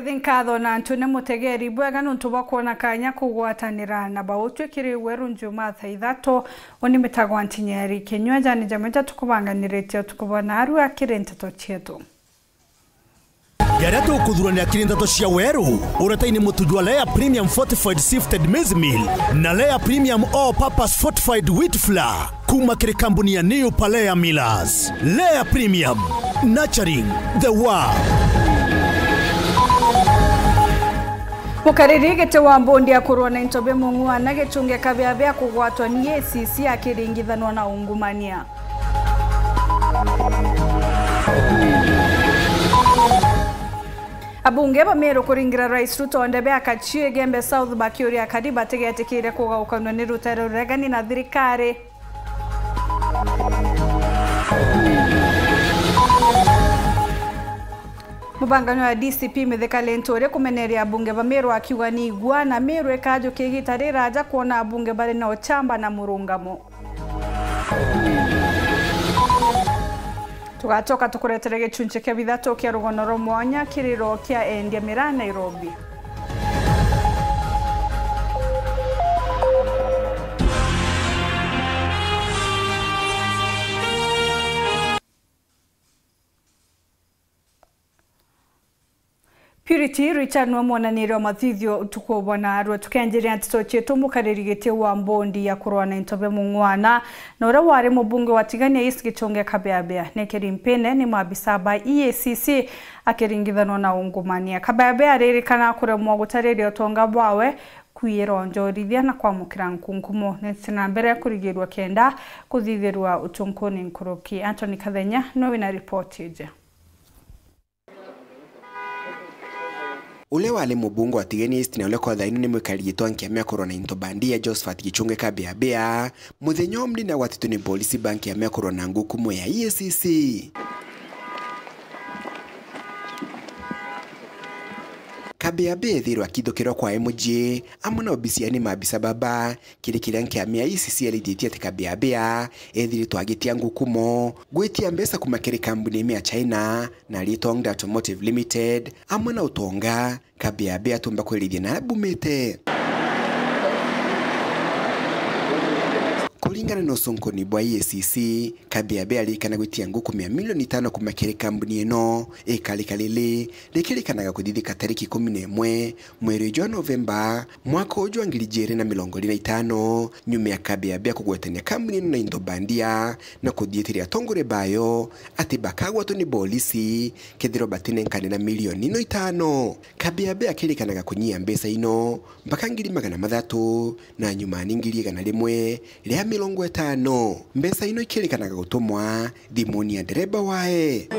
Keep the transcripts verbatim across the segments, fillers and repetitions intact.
Nkatho na antu ni mutegeri bwega nuntu bwa kwona kanya kugwatanira na bautwi kiri Weru Njuma thaa ithatu. Uni mitagwa Ntinyeri Kinyua, jani jamwe jatukubanganirite utuku bwa narua kiri nteto cietu. Jaria tukuthuranira kiri nteto cia Weru, uretaini mutu jwa Lea Premium Fortified Sifted Maize Meal na Lea Premium All Purpose Fortified Wheat Flour. Kuma kiri kambuni ya New Palea Millers. Lea Premium, nurturing the world. Mukariri giti wa mbondi ya kurua na into bia mung'wana Gichunge Kabiabia kugwatwa ni A C C akiringithanwa na ungumania. Abunge ba Meru kuringira Rais Ruto ndebe ya Kachiu Igembe South bakiuria kadi batigetikire kugaukanwa ni rutere ruregani na thirikari. Mubangano ya D C P Mithika Linturi kumeneria abunge ba Meru akiuga ni igua na Meru ikajukia igita riraja kwona abunge bari na uchamba na murungamo. Tugacoka tukuretere gicunci kia bithatu kia rugono rwa mwanya kiriro kia endia miraa Nairobi. Purity Richard niwe mwonaniria wa mathithio utuku bwa narua. Tukianjiria nteto cietu, mukariri giti wa mbondi ya kurua na into bia mung'wana na uria wari mubunge wa Tigania East Gichunge Kabiabia nekeri mpine ni maabisa ba E A C C akiringithanwa na ungumania. Kabiabia aririkana kuremwa gutariria utonga bwawe, kwiira onjorithia na kwamukira nkunkumo. Nitite na mbere kurigirua kenda kuthithirua utunkuni nkuruki. Anthony Kathenya niwe wina ripoti iji. Uria wari mubunge wa Tigania East na uria kwa thaino ni mwikari giti wa nkiama ya kurua na into bandia Josephat Gichunge Kabiabia, muthenya umwe ni agwatitwe ni polisi ba nkiama ya kurua na ngukumo ya E A C C. Kabiabia ethirwa akithukirwa kwa mucii amwe na obisi ya ni maabisa baba, kiri kiria nkiama ya E A C C yarithitie ati Kabiabia ethiritwe agitia ngukumo gwitia mbeca kuma kiri kambuni imwe ya China na Litong Automotive Limited, amwe na utonga Kabiabia atumba kwirithia na bumite. Kuringana na usunkuni bwa E A C C, Kabiabia aririkana gwitia ngukumo ya milioni itano kuma kiri kambuni ino, ikarika riri rikirikanaga kuthithika tariki ikumi na imwe mweri jwa Novemba, mwaka uju wa ngiri ijiri na mirongo iri na itano, nyuma ya Kabiabia kugwetania kambuni ino na into bandia na kuthiitiria atongoria bayo ati bakagwatwa ni bolisi kethirwa batinenkane na milioni ino itano. Kabiabia akirikanaga kunyia mbeca ino mpaka ngiri magana mathatu na nyuma ni ngiri igana rimwe ria mirongo itano. Mbeca ino ikirikanaga gutumwa thimuni ya ndereba wae.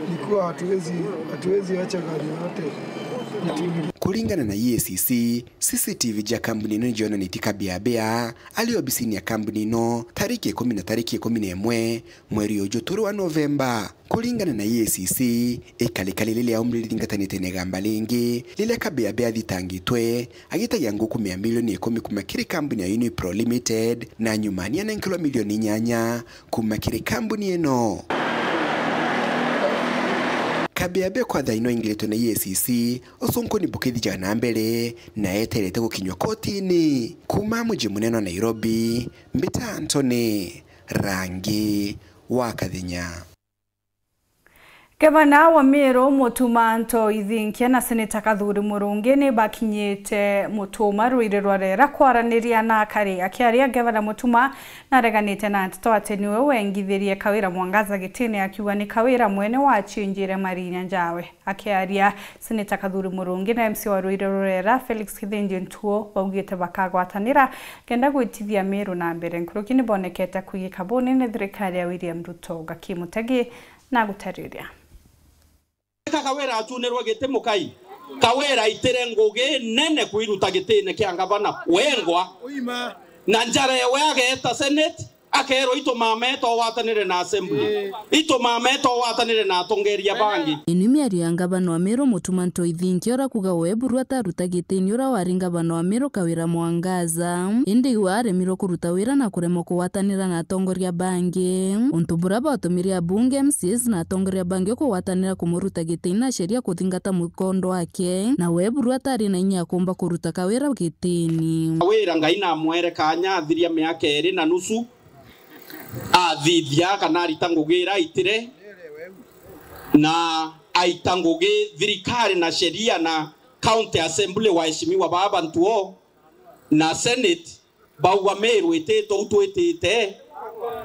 Ilikuwa hatuwezi, hatuwezi acha gari yote itumike. Kuringana na E A C C, C C T V ja kambuni ino nijonanitie Kabiabia ari obisini ya kambuni ino tariki ikumi na tariki ikumi na imwe mweri uju turi wa Novemba. Kuringana na E A C C, ikarika riri ria umri riringatanite na igamba ringi riria Kabiabia athitangitwe agitagia ngukumo ya milioni ikumi kuma kiri kambuni ya Unipro Limited na nyuma ni anenkerwa milioni inyanya kuma kiri kambuni ino. Kabiabia kwa thaino aingiritwe na E A C C, usunkuni bukithijaga na mbere na eterete gukinywa kotini. Kuma muji munene wa Nairobi, mbita Anthony Rangi wa Kathenya. Gavana wa Meru Mutuma Anto Ithinkia na Seneta Kathuri Murungi ni bakinyite Mutuma ruiri rwa Rera kwaraniria na akari. Akiaria, Gavana Mutuma nareganite na nteto ati niwe wengithirie Kawira Mwangaza gitine, akiuga ni Kawira mwene wacinjire marinya jawe. Akiaria, Seneta Kathuri Murungi na M C wa ruiri rwa Rera Felix Kithinji Ntuo baugite bakagwatanira kenda gwitithia Meru na mbere. Nkuruki ni bonekete kwigika bunene thirikari ya William Ruto. Gaki Mutegi na gutariria. Ka Kawira atunirwe giti mukai. Kawira aitire ngugi nene kwiruta gitine kia ngavana wengwa. Na njara ewe ageta Senate, Akeerwa, "Itu mama eto watanire na assembly. Itu mama eto watanire na atongeria bangi." Ii ni miario ya ngavana wa Meru Mutuma M'Ethingia, uria kuuga we buru ataruta gitini uria wari ngavana wa Meru Kawira Mwangaza. Indi iwe aremirwe kuruta wira na kuremwa kugwatanira na atongoria bangi. Untu buria bwatumire abunge, M C As na atongoria bangi kugwatanira kumuruta gitini na sheria kuthingata mukondo wake, na we buru atari na inya ya kuumba kuruta Kawira gitini. Kawira Ngai namwere kaanya athiria miaka iiri na nusu, athithia kana arita ngugi iria aitire, na aita ngugi thirikari na sheria na county assembly, waheshimiwa baa bantu o, na senate, bauga Meru ititwe u twitite,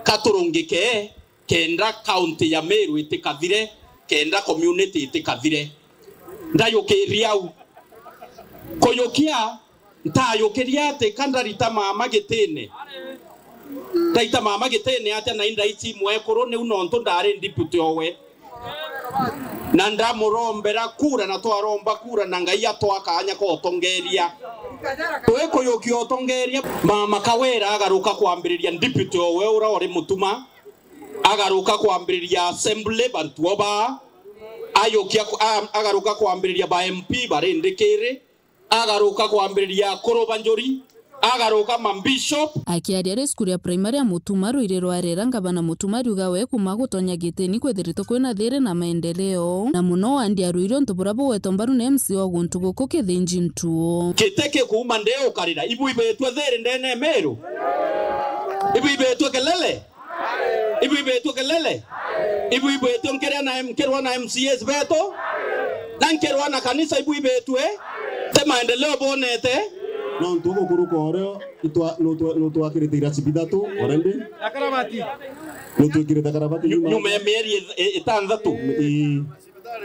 katurungike, kenda county ya Meru itikathire, kenda community itikathire. Ndayukiria au. Kuyukia, ntayukiria ati ka ndarita mama gitine. Ndaita mama gitine atia na indaici mwekuru, niu nontu ndari deputy owe. Na ndamurombera kura, na twaromba kura, na Ngai atwa kaanya ka utongeria. Twikuyukia utongeria, mama Kawira agaruka kwambiriria deputy owe uria uri Mutuma, agaruka kwambiriria assembly, bantu o baa, ayukia ku-, a-, agaruka kwambiriria ba M P bari ndikiri, agaruka kwambiriria akuru ba njuri, agaruka ma bishop. Akiaria ari cukuru ya primary ya Mutuma, Ruiri rwarera ngavana Mutuma ariuga we kuuma gutonya gitini kwithiritwe kwina thiri na maendeleo, na muno wandi ya Ruiri untu buria bugwetwa mbaru ni M C A wa guntu guku Kithinji Ntuo. Giti ki kuuma ndi ukarira, ibu ibitwe thiri ndene ya Meru? Ibu ibitwe kelele? Ibu ibitwe kelele? Ibu ibitwe nkiria na M-, nkirwa na M C As betu? Na nkirwa na kanisa ibu ibitwe? Ti maendeleo bonete? Nontu gukuruka urio itwa-, nutwa-, nutwakirite iraci bithatu already. Nutwikirite karabati nyuma. Nyuma ya mieri ith-, i-, itanthatu? Ii.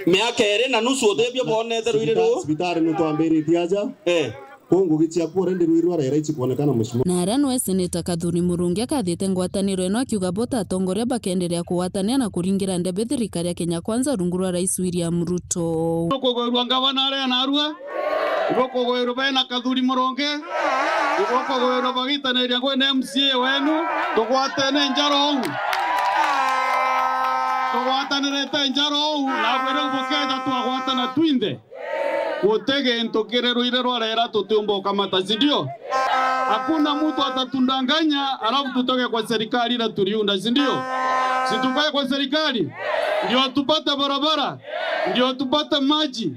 Miaka iiri na nusu utibio bonete Ruiri ruu? Cibitari nutwambiritie aja. Eh. Kuu ngugi ciaku already Ruiri rwarera ici kwonekana, mheshimiwa. Na aria nwe Seneta Kathuri Murungi akathite ngwataniro ino akiuga bo ta atongoria bakenderea kugwatania na kuringira ndebe thirikari ya Kenya Kwanza rungu rwa Rais William Ruto. Ibukugwirua ngavana aria narua, ibukugwirua bena Kathuri Murungi, ibukugwirua bagitaniria ngui na M C A wenu, tugwatene njara uu. Tugwatanirite njara uu, na bwire bukeja twagwatana twinthe. Guti gintu kiri Ruiri rwarera tutiumba ukamata, si ndio? Hakuna mtu atatudanganya, alafu tutoke kwa serikali na tuliunda, si ndio? Si tukae kwa serikali, ndio tupate barabara, ndio tupate maji.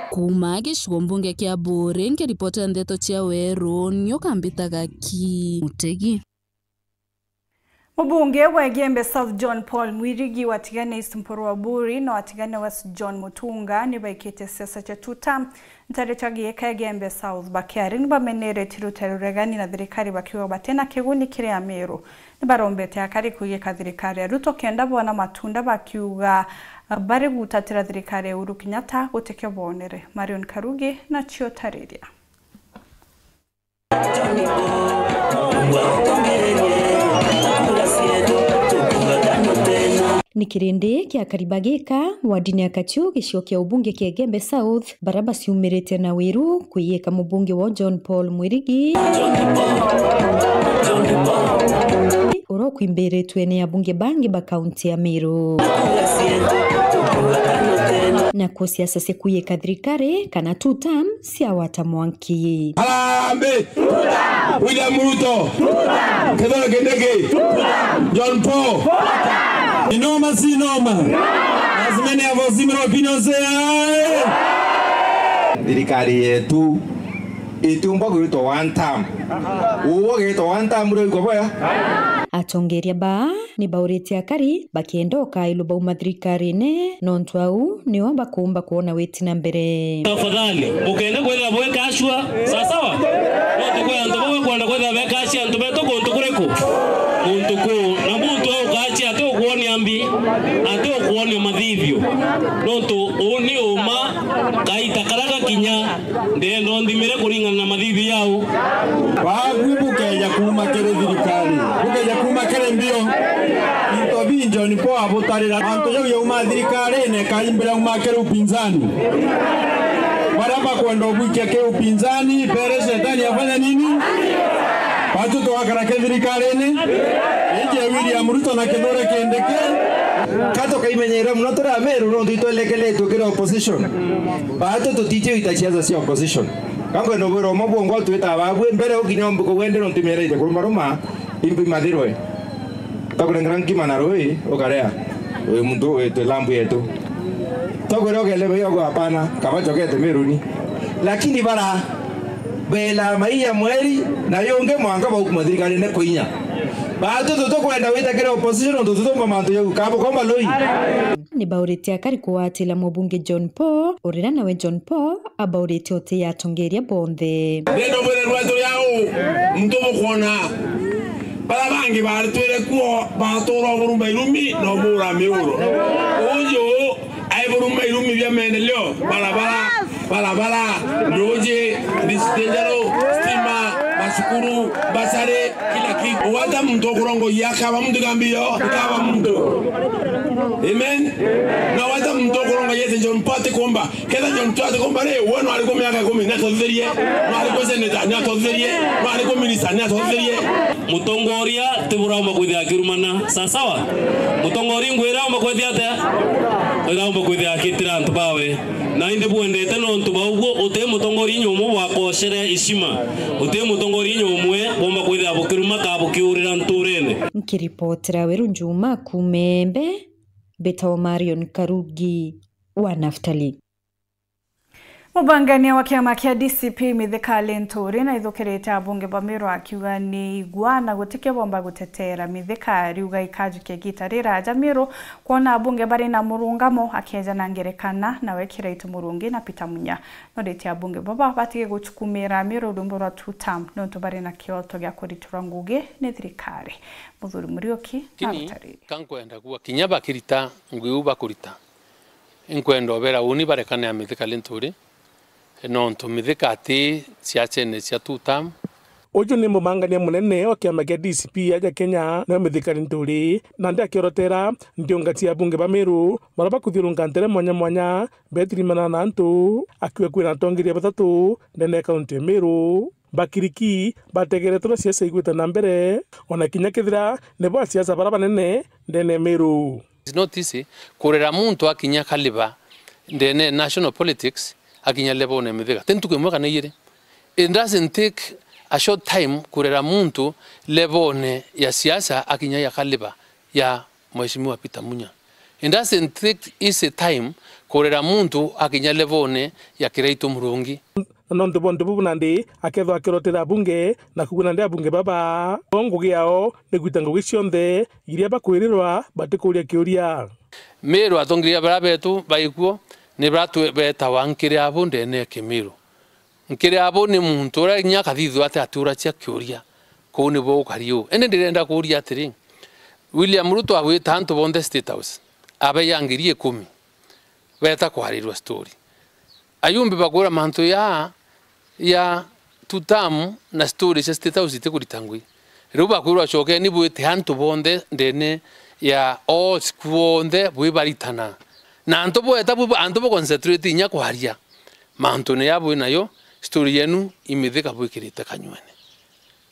Kuuma gicigo mbunge kia Buuri, nkiripotera ndeto cia Weru, ni ukambitaga ki Mutegi. Mubunge wa Igembe South John Paul Mwirigi wa Tigania East Mpuru wa Buuri na wa Tigania West John Mutunga ni baikite siasa cia two term ntare cia giika Igembe South. Bakiari ni bameneretie rutere ruregani na thirikari bakiuga batina kiguni kiri Ameru. Ni barombete akari kugiika thirikari ya Ruto kenda boona matunda bakiuga bari gutatira thirikari ya Uhuru Kenyatta gutikio bonere. Marion Karugi na cio tariria. Ni kirindi kia akari ba Gika, wardini ya Kachu, gicigo kia ubunge kia Igembe South, baria baciumirite na wiru kwiyika mubunge wao John Paul Mwirigi, uria ukwimbiritwe ni abunge bangi ba kaunti ya Meru. Nakuo siasa cia kwiyika thirikari kana two term ciawata mwanki. Harambee! William Ruto! Kithure Kindiki! John Paul! Ni noma, si noma? As many as have similar opinions say aye! Thirikari yetu itiumba gwitwa one term. Uguo gwitwa one term riu ikoboya. Atongeria baa ni bauritie akari bakienda ukailwa bauma thirikarine, nontu au nio bakuumba kwona witi na mbere. Tafadhali, ukenda kwithira bwikashua, sawa sawa? Nontu kwi antu bamwe kwenda kwithira bekashia antu betu kuntu kuriku? Kuntu kuu. Na muntu au ukachia ati ukuonia mbi, ati ukuonia mathithio. Nontu uu ni uma, kaita karia gakinya, ndenda unthimire kuringana na mathithio jau. Babu bukeja kuuma kiri thirikari, bukeja kuuma kiri mbio. Into bi John Paul abutarira. Antu jau yauma thirikarine, kaimbira uma kiri upinzani. Baria bakwenda ubwikia kiri upinzani, bere shetani afanya nini? Batu twakara kiri thirikarine. Ije William Ruto na Kithure Kindiki. Ka tukaimenyeera mono turi Ameru nontu itwelekeretue kiri opposition. Baatu tutiji gwita siasa cia opposition. Ka nkwenda ubwira umwe bwongwa twita babwe mbere ukinya umbe kugwende nontu miera ije kurumaruma imbi mathirwe. Takurengera nkima na rui ukarea. Uyu muntu witwe lambu yetu. Takwira ukele bai ogo hapana, kaba njokete Meruni. Lakini bara bela maiya mweri na yungi mwanka baukuma thirikarine kuinya. Baatu tutukwenda wita kiri opposition nontu tutumba mantu jau. Kabo komba lui. Ni baurite akari kugwatira mubunge John Paul, urira nawe John Paul abaurite uti atongeria bonthe. Ndenda ubwire rwetu riau, muntu bukwona. Bara bangi baritwire kuo, batura buruma irumi, na ubura miuro. Uju, ai buruma irumi bia maendeleo, barabara, barabara, nduji, ndiciti njeru, stima, macukuru, basari, kila kitu. Ugwata muntu ukurongoia akaba muntu kambio, akaba muntu. Amen. Na ugwata muntu ukurongoia ati John Paul atikumba. Ketha John Paul atikumba ri, we no ariku miaka ikumi, ni atuthirie, no ariku senator, ni atuthirie, no ariku minister, ni atuthirie. Mutongoria ti buraumba kwithia akirumana. Sawa sawa? Mutongoria ngwira aumba kwithia atia? Iraumba kwithia akitira antu bawe. Na indi bwendete nontu bauguo uti mutongoria inya umwe bwakocere ishima. Uti mutongoria inya umwe bwomba kwithia bukiruma ka bukiurira nturene. Nkiripotera Weru Njuma kuuma Embe, mbitagwa Marion Karugi wa Naftali. Mubangania wa kiama kia D C P Mithika Linturi naithukirite abunge ba Meru akiuga ni igwa na gutikio bomba gutetera Mithika. Ariuga ikajukia igita riraja Meru kwona abunge bari na murungamo, akeja na ngerekana nawe Kiraitu Murungi na Peter Munya. Noritie abunge baba batige guchukumira Meru rwimbo rwa two term nontu bari na kioto gia kuriturwa ngugi ni thirikari. Muthuri Muriuki na Lakini gutariri. Ka nkwenda kuuga kinya bakirita ngugi iu bakurita, inkwenda ubera uni barekane na Mithika Linturi, nontu Mithika ati siasene cia two term. Uju ni mubangania munene wa kiama kia D C P aja Kenya, nawe Mithika Linturi, nandi akiorotera nthionga cia abunge ba Meru, baria bakuthiurunka ntere mwanya mwanya, betirimana na antu, akiuga kwina atongeria bathatu ndene ya kaunti ya Meru. Bakiriki bategeretwe na siasa igwite na mbere, ona kinya kethira nibo asiasa baria banene ndene ya Meru. It's not easy kurera muntu akinya caliber ndene ya national politics, akinya level-one ya Mithika. Ti ntuku imwe kana ijiri. It doesn't take a short time kurera muntu level-one ya siasa akinya ya caliber ya Mheshimiwa Peter Munya. It doesn't take easy time kurera muntu akinya level-one ya Kiraitu Murungi. Na nontu bwa untu bubu nandi akethwa akirotera abunge na kuguna nandi abunge baba. O ngugi yao ni gwita ngugi cionthe iria bakwirirwa batikuria kiuria. Meru atongeria baria betu baikuo ni baria twe-, betawa nkiri abo ndene ya Kimiru. Nkiri abo ni muntu uria kinya akathithua ati atiuracia kiuria, kuu nibo ukari uu. Indi ndirenda kuuria atiri, William Ruto agwita antu bonthe State House, abaiya ngiri ikumi, beta kwarirua story. Ayumbi bakwira mantu ya, ya two term na story cia State House itikurita ngui. Riu bakwirwa, cokeni bwite antu bonthe ndene ya all school bonthe bwibaritana. Na antu bweta bwi, antu bu concentrate inya kwaria mantune ya bwi nayo, story yenu imithika bwikirite kanywene.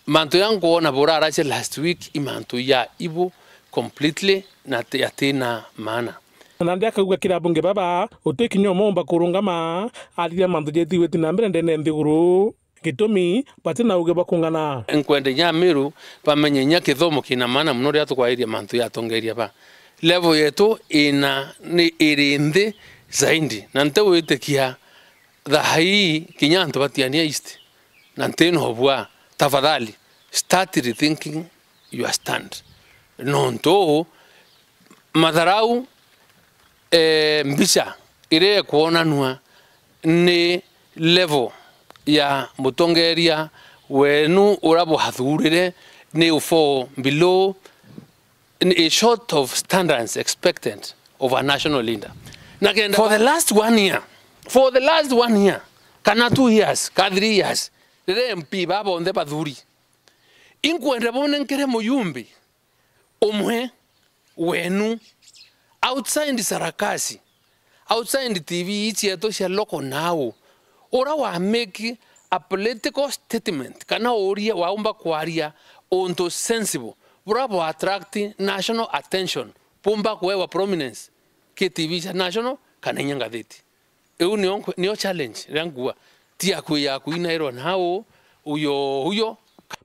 Mantu ya nkwona buraracia last week i mantu ya ibu completely na ati, atina maana. Na nandi akauga kiri abunge baba, guti kinya umwe umba kurungama ariria mantu jethirwe ti na mbere ndene ya nthiguru. Gitumi, bati na uge bwa kung'ana. Nkwenda inya Amiru bamenye inya kithomo kina maana mono riria tukwariria mantu ya atongeria ba. Level yetu ina, ni iri nthi zaidi. Na nti gwitikia thaa ii kinya antu ba Tigania East. Na nti na ubua, tafadhali, start rethinking your stand. Nontu matharau, eh, mbica iria ikwonanua ni level ya mutongeria wenu uria bwathurire ni u fall below, ni short of standards expected of a national leader. Na kenda for the last one year, for the last one year, kana two years, ka three years, riria M P baba bonthe bathuri, inkwenda bone nkere muyumbi umwe wenu, outside sarakasi, outside T V ii cietu cia local now, uria wa make a political statement, kana uria waumba kwaria untu sensible, Bura bu attract national attention, bumba kuewa prominence ki T V cia national kana inya ngatheti. Iu nio nkwe-, nio challenge iria nguga. Ti ya kwi-, ya kwinairwa nau, uyo, uyo.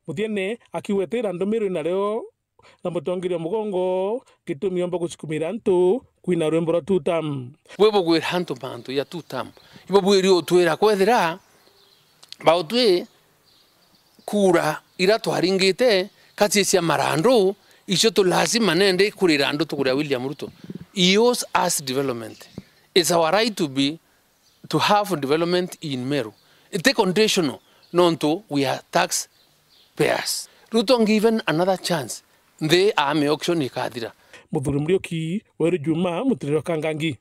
Muthiene akiwetera ndumiru nario na mutongeria mugongo, gitumi omba gucikumira antu kwina rwimbo rwa two term. Bwe bugwira antu mantu ya two term. Ibo bwiri utwira kwethira bautwi kura ira twaringite kati cia marandu, icio tu lazima nende kurira andu tukuria William Ruto. He owes us development. It's our right to be, to have development in Meru. Iti conditional, nontu we are tax payers. Ruto given another chance, nthi ame auction ikathira. Muthuri Muriuki, Weru Juma, Mutiriro Kangangi.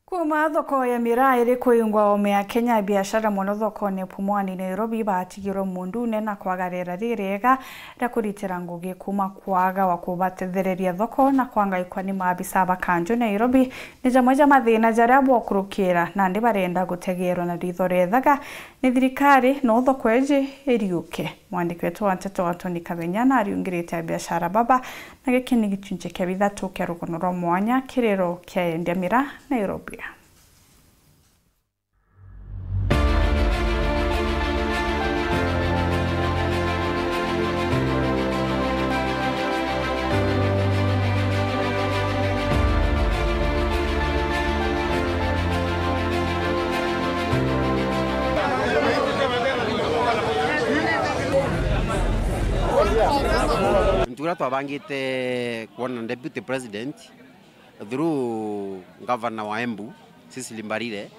Kuuma thoko ya miraa iri kuingwa oome ya Kenya, biashara mono thokone Pumwani, Nairobi, batigirwe mundune na kwaga riera ririega ria kuritira ngugi kuuma kwaga wa kubatethereria thoko na kwangaikwa ni maabisa ba kanju Nairobi. Ni jamwe ja mathina jaria bokurukira, nandi barenda gutegeerwa na ritho riethaga ni thirikari no thoko iji iriuke. Mwandiki wetu wa nteto Anthony Kabenya nariungirite abiashara baba, na giki ni gichunchi kia bithatu kia rugono rwa mwanya kiriro kia endi a miraa Nairobi. Ntuura twabangite kwona Deputy President through Governor wa Embu, Cecily Mbarire.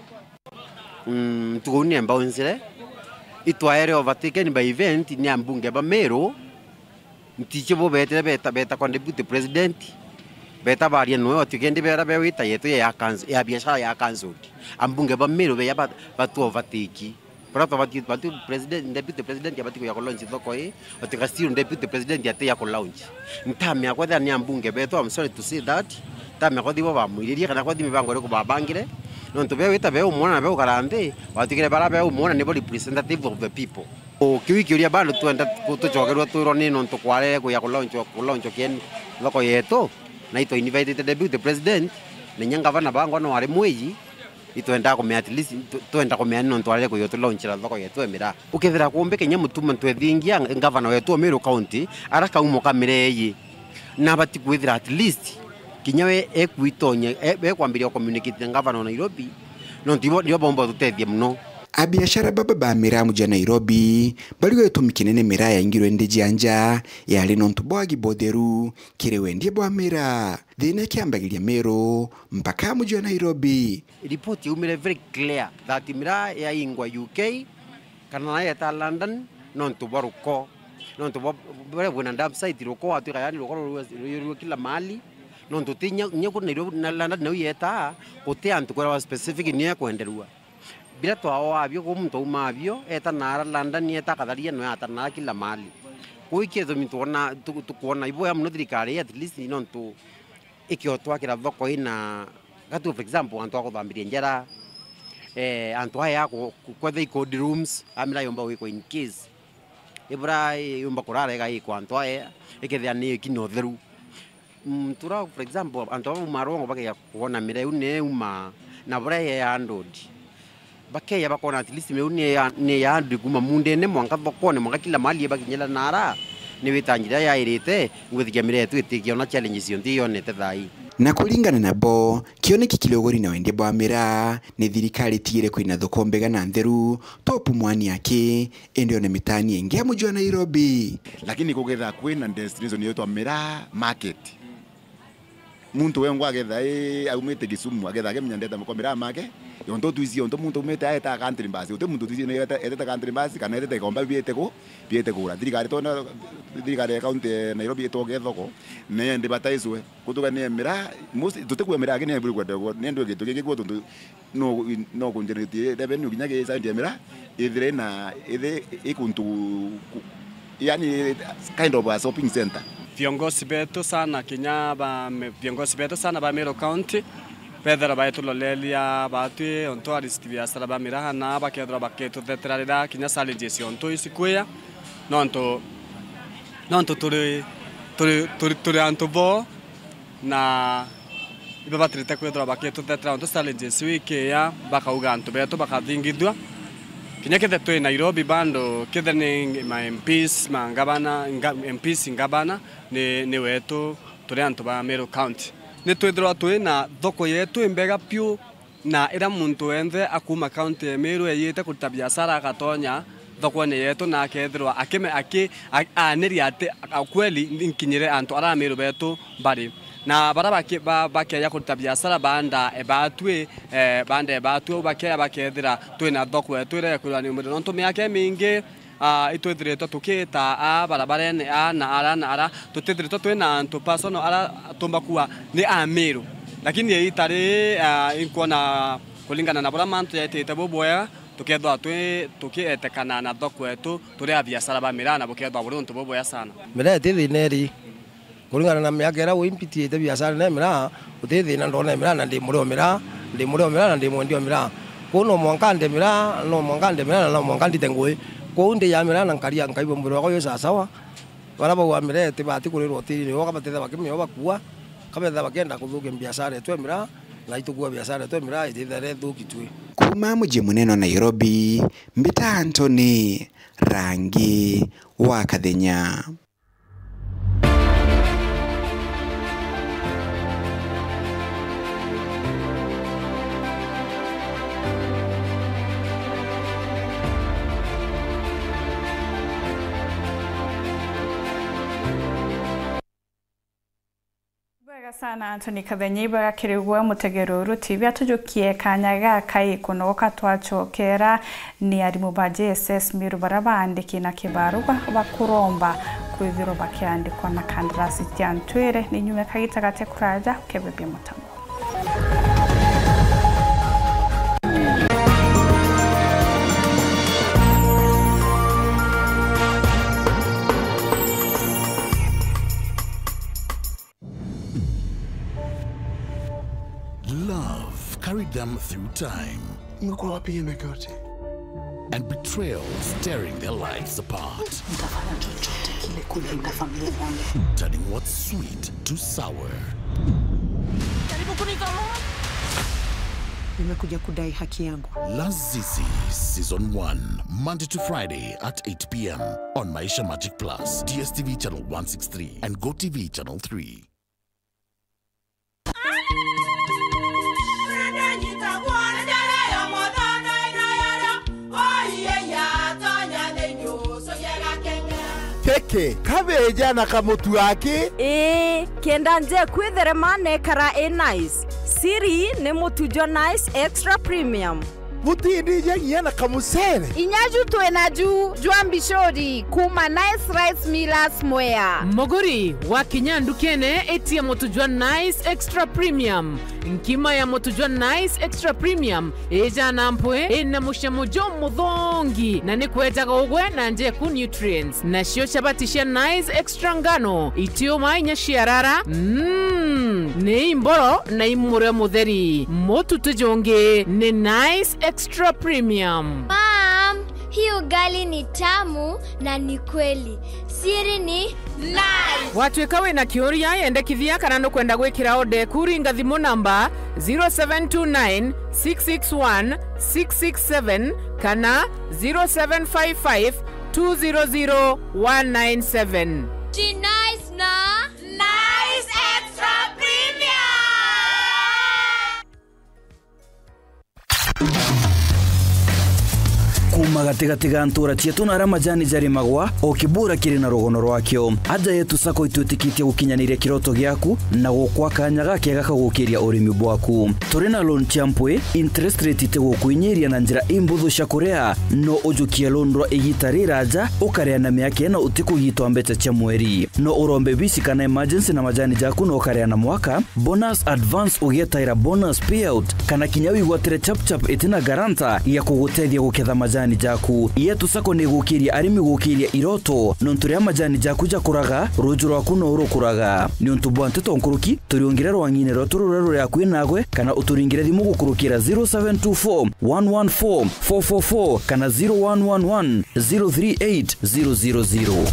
Mm, ntuku ni embauncire, itwaere overtaken by event ni ambunge ba Meru. Ntiche bo beetire beta, beta kwa Deputy President, beta baria noe, otuke ndi bera bewita yetu ya, ya, ya biashara ya cancelled. Ambunge ba Meru beya ba, batu overtake. Baria twabati, bati president, deputy president abati kuya ku launch thoko ii, otika still deputy president ati ya ku launch. Ntamea kwethira ni ambunge betu, I'm sorry to say that. Ntamea kwethira bo bamwiririe kana kwethira mibango iriku babangire. Nontu be wita be umwona na be ukara nthi, watigire bara be umwona nibo representative of the people. O kiu ikiuria bado twenda ku-, tucokerwa twirwo ni nontu kwarere kuya ku launch, ku launch kien thoko yetu, na itwa invitite deputy president, na inya ngavana bangwa no ari mwiji, itwenda kumea at least, tu-, twenda kumea ni nontu arere kuya tu launchira thoko yetu e miraa. Ukethira kumbe kinya mutuma ntwethingia ngavana wetu o Meru County, ara kaumo ka miraa iji, na abati kwithira at least kinya we ekwitonya, e-, ekwambiria communicate na ngavana o Nairobi, nontu ibo, nibo bomba tutethia muno. Abiashara baba ba miraa muji wa Nairobi bariuga gitumi kinene miraa yaingirwe ndi jia nja yari nontu bwa wagi bwa utheru kiri wendia bwa miraa. Thina ikiambagiria Meru mpaka muji wa Nairobi. Report yaumire very clear that miraa yaingwa U K kana na yeta London nontu bwa ruko. Nontu bwa, bwa, bwina dump site ruko, watwika yani ruko rurue, rurue kila mahali. Nontu ti nya, nya ku Nairobi, na London nau yeta, guti antu kwirwa specific ni ekwenderua. Biria twaoa bio, ku muntu auma bio, eta nara London, eta akatharia, no eta nara kila mahali. Kuu ikio gitumi twona, tu-, tukwona iboya muno thirikari, at least nontu ikiotwakira thoko ina, gatu for example, antu a kuthambiria njara, eh, antu aya a ku-, ku-, kwetha i cold rooms, a miraa yomba gwikwa in case. Ibura yomba kurara igaikwa antu aya, ikethia ni ikina utheru. Mm, tura, for example, antu aba bauma Rwongo bakeja kwona miraa iu ni yuma na buria ye handled. Bakeja bakona at least miraa iu ni ya, ni ya handled kuma mundene mwanka thokone, mwanka kila mahali ibakinyira nara, ni wita njira yairite, ngwitikia miraa yetu itikiona challenges cionthe ionete thaa ii. Na kuringana nabo, kioneki kiri uguri na wendia bwa miraa, ni thirikari itigire kwina thoko mbega na ntheru, to Pumwani aki, indi ona mitaani ingi ya muji wa Nairobi. Lakini kukethira kwina destination yetwa miraa market, muntu wengwa akethira i, aumite Kisumu, akethira akiminya ndeta kwa miraa make, yonto twisi, yonto muntu aumite aeta country bus, uti muntu twisi ni eta, etete country bus, kana etete ikomba biete ku, biete kura. Thirikari tona, thirikari ya county ya Nairobi itoke thoko, ne ndi bataiswe. Kutuga ni miraa, most, tutikuwa miraa, lakini every kwenda, ni ndio gitu giki kwa tuntu no, no ku generate revenue kinya ki side ya miraa, ithire na, ithi ikuntu ku-, yani, kind of a shopping center. Viongozi betu sana kinya ba me-, viongozi betu sana ba Meru County, bethira baituloleria batwi on tourist biashara ba miraa na bakethira bakituthetera riria kinya challenges ontu icikwia, nontu, nontu turi Turi, turi, turi antu bo, na ibabatirite kwithirwa bakituthetera untu challenges wiki iya, bakauga antu betu bakathingithua. Kinya kethe twi Nairobi bando, kethe ni ma M Ps, ma ngavana, nga-, M Ps, ngavana, ni, ni wetu, turi antu ba Meru County. Ni twithirwa twi na thoko yetu imbega piu, na ira muntu wenthe akuuma kaunti ya Meru eyite kurita biashara agatonya thokone yetu na akethirwa akime-, aki-, a-, aaniria ati, a-, kweli nkinyire antu aria Ameru betu bari. Na baria baki-, ba-, bakeeja kurita biashara baanda ebatwi, eh, baanda ebatwi, au bakeeja bakethira twina thoko yetu iria ikwirwa ni umuriro. Nontu miaka imingi, ah, itwithiritwe tukiita aa barabarene aa na ara na ara, tutithiritwe twina antu personal ara tumba kuwa ni Ameru. Lakini iita riri, ah, inkwona kuringana na buria mantu jaitite bubwega, tukethirwa twi, tukietekana na thoko yetu turi abiashara ba miraa, na bukethirwa buri untu bubwega sana. Miraa iti thina iri. Kuringana na miaka iria uimpitiite biashara na miraa, uti thina ndona miraa na ndi muri o miraa, ndi muri o miraa na ndi mwendia o miraa. Kwou no mwanka nde miraa, no mwanka nde miraa na no mwanka ndite ngui. Kwou ndi ya miraa na nkaria nkaigua mwiri wakwa wi sawasawa. Baria bauga miraa itibati kurirwa utiri ni o, kabatethia bakimia o bakua, kabethia bakienda kuthukia biashara yetu ya miraa, na itukua biashara yetu ya miraa itithira ithuki twi. Kuuma muji munene wa Nairobi, mbita Anthony Rangi wa Kathenya. Bwega sana, Anthony Kathenya, ibwega kiri gwe mutegeri wa Uru T V. Atujukie kanya gaka ikunogoka twacokera, ni arimu ba J S S Meru baria baandiki na kibaruga bakuromba kwithirwa bakiandikwa na kandarasi cia ntwire. Ni nyume kagita gate kuraja, ukebebia mutambo. Love carried them through time. Umekuwa wapi hiyo miaka yote? And betrayal tearing their lives apart. Nitafanya chochote kile kulinda familia yangu. Turning what's sweet to sour. Karibu kunitoa. Nimekuja kudai haki yangu. Lazizi Season one, Monday to Friday at eight p.m. on Maisha Magic Plus, D S T V channel one six three and Go T V channel three. Keke kabeja na kamutu aki. Ii, kenda nje kwitherema nekara i nice. Siri ni mutu jwa Nice Extra Premium. Butindija nginya na kamucere. Inya ju twina ju jwa mbicuri kuuma Nice Rice Millers Mwea. Muguri, wakinya ndukene, itia mutu jwa Nice Extra Premium. Nkima ya mutu jwa Nice Extra Premium ijana mpwi, ina mucamo jumuthongi, na ni kwejaga ugwe na njeku nutrients. Nacio chabati cia Nice Extra Ngano itiuma inya ciarara, mm, ni imboro na imurio mutheri. Mutu tujungi ni Nice Extra Premium. Mom, hii ugali ni tamu na ni kweli. Siri ni Nice. Watwika wina kiuria, yendekithia kana nukwenda gwikira order eku, ringa thimu namba zero seven two nine, six six one, six six seven kana zero seven five five, two zero zero, one nine seven. Ji Nice na Nice Extra Premium. Kuuma gatigati ga ntuura cietu na aria majani jarimagwa, o kibura kiri na rugono rwakio. Aja yetu Sacco itwitikitie gukinyaniria kiroto giaku na gukwa kanya gakega ka gukiria urimi bwaku. Turi na loan cia mpwi, interest rate itigukwinyiria na njira imbuthu cia kuria. No ujukie loan rwa igita riraja, ukarea na miaka ina utikugitwa mbeca cia mweri. No urombe bisi kana emergency na majani jaku na ukarea na mwaka, bonus advance ugietaira bonus payout, kana kinya wigwatire chap chap itina guarantor ya kugutethia guketha majani jaku. Yetu Sacco ni igukiria arimi gukiria iroto, nontu riria majani jaku jakuraga, ruju rwaku no rukuraga. Niuntu bwa nteto nkuruki, turiungire rwang'ine rwetu ruria ruri akui nagwe, kana uturingire thimu gukurukira zero seven two four, one one four, four four four kana zero one one one, zero three eight, zero zero zero.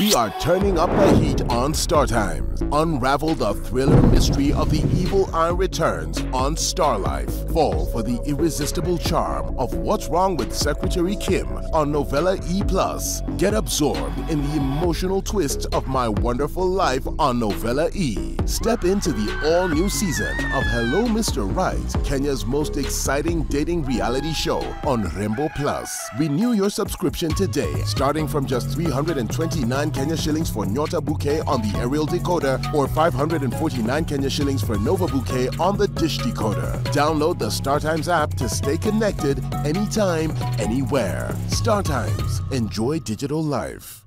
We are turning up the heat on Star Times. Unravel the thriller mystery of the evil eye returns on Star Life. Fall for the irresistible charm of What's Wrong with Secretary Kim on Novella E plus. Get absorbed in the emotional twists of My Wonderful Life on Novella E. Step into the all-new season of Hello Mister Right, Kenya's most exciting dating reality show on Rembo Plus. Renew your subscription today, starting from just three hundred and twenty-nine Kenya shillings for Nyota Bouquet on the aerial decoder or five hundred and forty-nine Kenya shillings for Nova Bouquet on the dish decoder. Download the StarTimes app to stay connected anytime, anywhere. StarTimes. Enjoy digital life.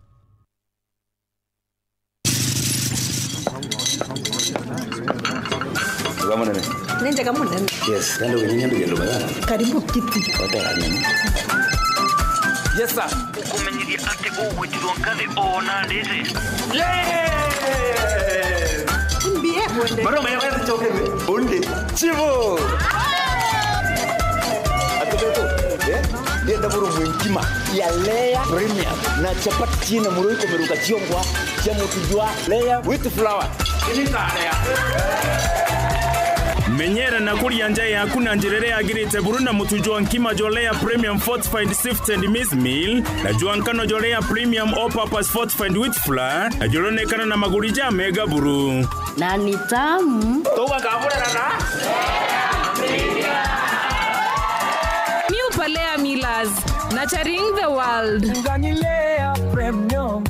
Wega munene. Ni njega munene. Yes, kandi uginyia nduge ndume. Karibu kiti. Otera nini? Yes, sir. Gukumenyithia ati ugwitirwo nkathi o na nditi. Yes! Mbie kwende. Bado umeelewa kitu choke? Undi. Chivo. Atubeto. Eh? Ndienda buru mwinkima ya layer premium na chapati na muro ikomeruka chiongwa cia mutu jwa layer with flour. Menyera na kuria nja yaku na njira iria yagirite buru na mutu jwa nkima jwa layer premium fortified sifted maize meal na jwa nkano jwa layer premium all purpose fortified wheat flour na juronekana na maguri ja mega buru. Na ni tamu. Tugakaburana na New Palea Millers, nurturing the world. Ngani Layer Premium.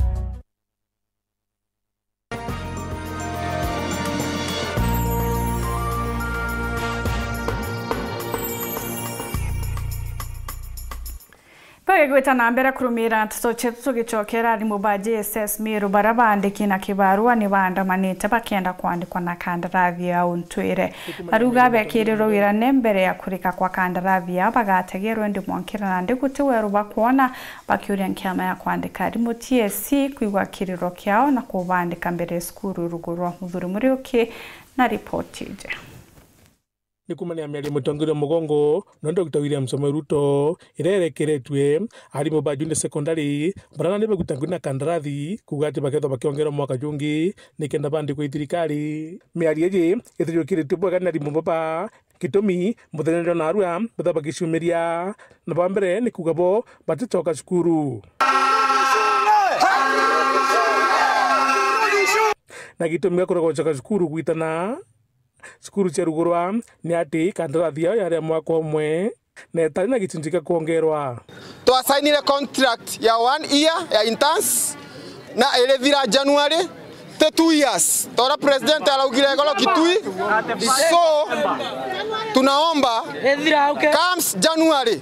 Bagigwita na mbere kurumira nteto cietu tugicokera arimu ba J S S Meru baria baandiki na kibarua ni baandamanite bakienda kwandikwa na kandarathi ya untwire. Baruga bekirirwe wirane mbere ya kurika kwa kandarathi yao bagategerwe ndi mwankira nandi guti weru bakwona bakiuria nkiama ya kwandika arimu T S C kwigua kiriro kiao na kubandika mbere ya cukuru rugu rwa Muthuri Muriuki na ripoti iji. Ni kuumania miario mutongeria mugongo no Doctor William Samoei Ruto iria irekeretue arimu ba junior secondary baria nandi baguta ngugi na kandarathi kuuga ati bakethwa bakiongerwa mwaka jungi nikenda bandikwa i thirikari. Miario iji ithijukiritue bwega ni arimu baba gitumi muthenya jwa narua bethwa bagiciumiria na ba mbere ni kuuga bo baticoka cukuru. Na gitumi gia kurega gucoka cukuru gwitana cukuru cia rugurwa ni ati kandarathi yao yari ya mwaka umwe na itari na gicunji gia kwongerwa. Twasainire contract ya one year ya interns na irithira January, ti two years ta uria president araugire igoro Kitui. So tunaomba comes January,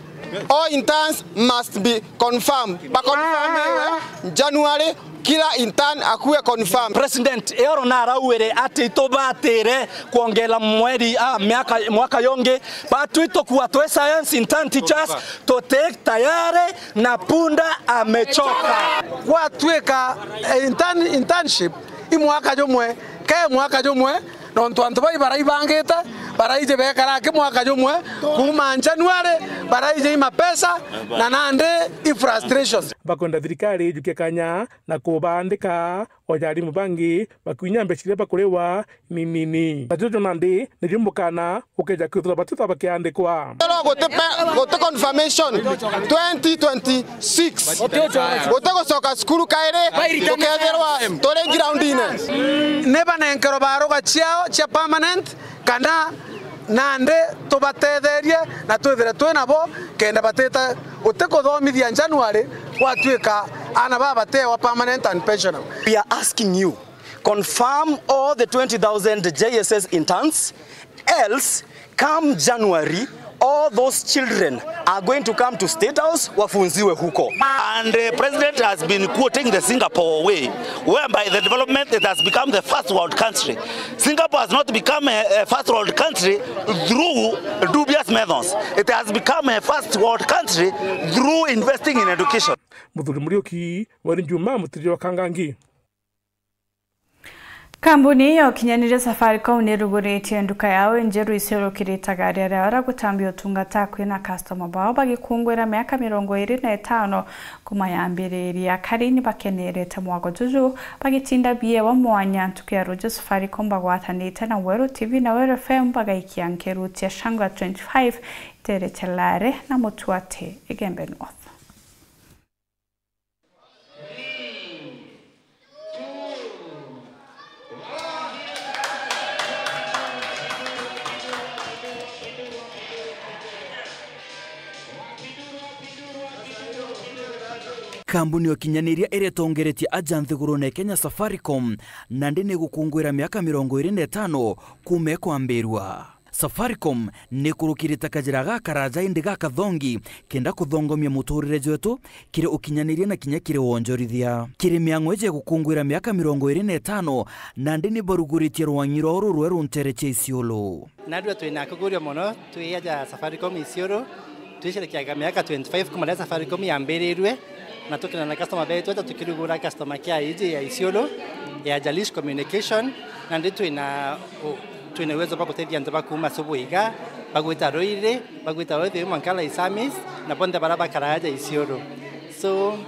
all interns must be confirmed. Ba confirm January, kila intern akuwe confirm. President eoro na arauire ati itubatire kwongera mweri, ah, miaka, mwaka yongi. Batu itukua twi science intern teachers, tuti tayari na punda amechoka. Gwatuika, eh, intern-, internship i mwaka jumwe, ke mwaka jumwe, nontu antu bai baraibangite, baraije bekara aki mwaka jumwe, kuuma January, baraije i mapesa, na nandi i frustrations. Bakwenda thirikari ijukie kanya na kubaandika, o ja arimu bangi bakiunya mbeca iria bakuriwa ni nini. Na jojo nandi nirio mukana ukeja kwithirwa batithwa bakiandikwa. Ero guti pe-, guti confirmation twenty twenty-six. Guti gucoka cukuru kairi, tukethirwa turi ground-ine. Ni banenkerwa baruga ciao cia permanent, kana nandi tubatetherie na twithire twi nabo, kenda batita guti kuthomithia January gwatuika ana baba batewa permanent and pensionable. We are asking you, confirm all the twenty thousand J S S interns, else come January, all those children are going to come to State House, wafunziwe huko. And, uh, President has been quoting the Singapore way, whereby the development, it has become the first world country. Singapore has not become a, a first world country through dubious methods. It has become a first world country through investing in education. Muthuri Muriuki, Weri Njuma, Mutirio wa Kangangi. Kambuni ya ukinyaniria Safaricom ni iruguritie nduka yao injeru Isiolo Kiritaga riaria ora gutambia utungata kwina customer bao bagikungwira miaka mirongo iri na itano kuma yambiriria. Akari ni bakenerete mwago juju, bagitinda biewa mwanya ntuku ya ruju Safaricom bagwatanite na Weru T V na Weru F M bagaikia nkeru cia shangwe ya twenty-five itere cia Lare na Mutuate Igembe North. Kambuni ya ukinyaniria iria itongeretie aja nthigurune ya Kenya, Safaricom, nandi ni gukungwira miaka mirongo iri na itano kuma ikwambirua. Safaricom ni ikurukirite kajira gakaraja indi gakathongi kenda kuthongomia muturire jwetu kiri ukinyaniria na kinya kiri wonjorithia. Kiri miang'o iji ya gukungwira miaka mirongo iri na itano, nandi ni baruguritie rwang'i rwao rurwerwe ntere cia Isiolo. Narua twina kuguria mono twi aja Safaricom Isiolo, twicerekiaga miaka twenty-five kuma riria Safaricom yambirirue, na tukina na customer betu aja tukirugura customer care iji ya Isiolo ya Jalish Communication, nandi twina u-, twina uwezo bwa gutethia antu ba kuma Subuiga, bagwita Ruiri, bagwita Ruiri mwanka Laisamis, na bonthe bara bakara aja Isiolo. So,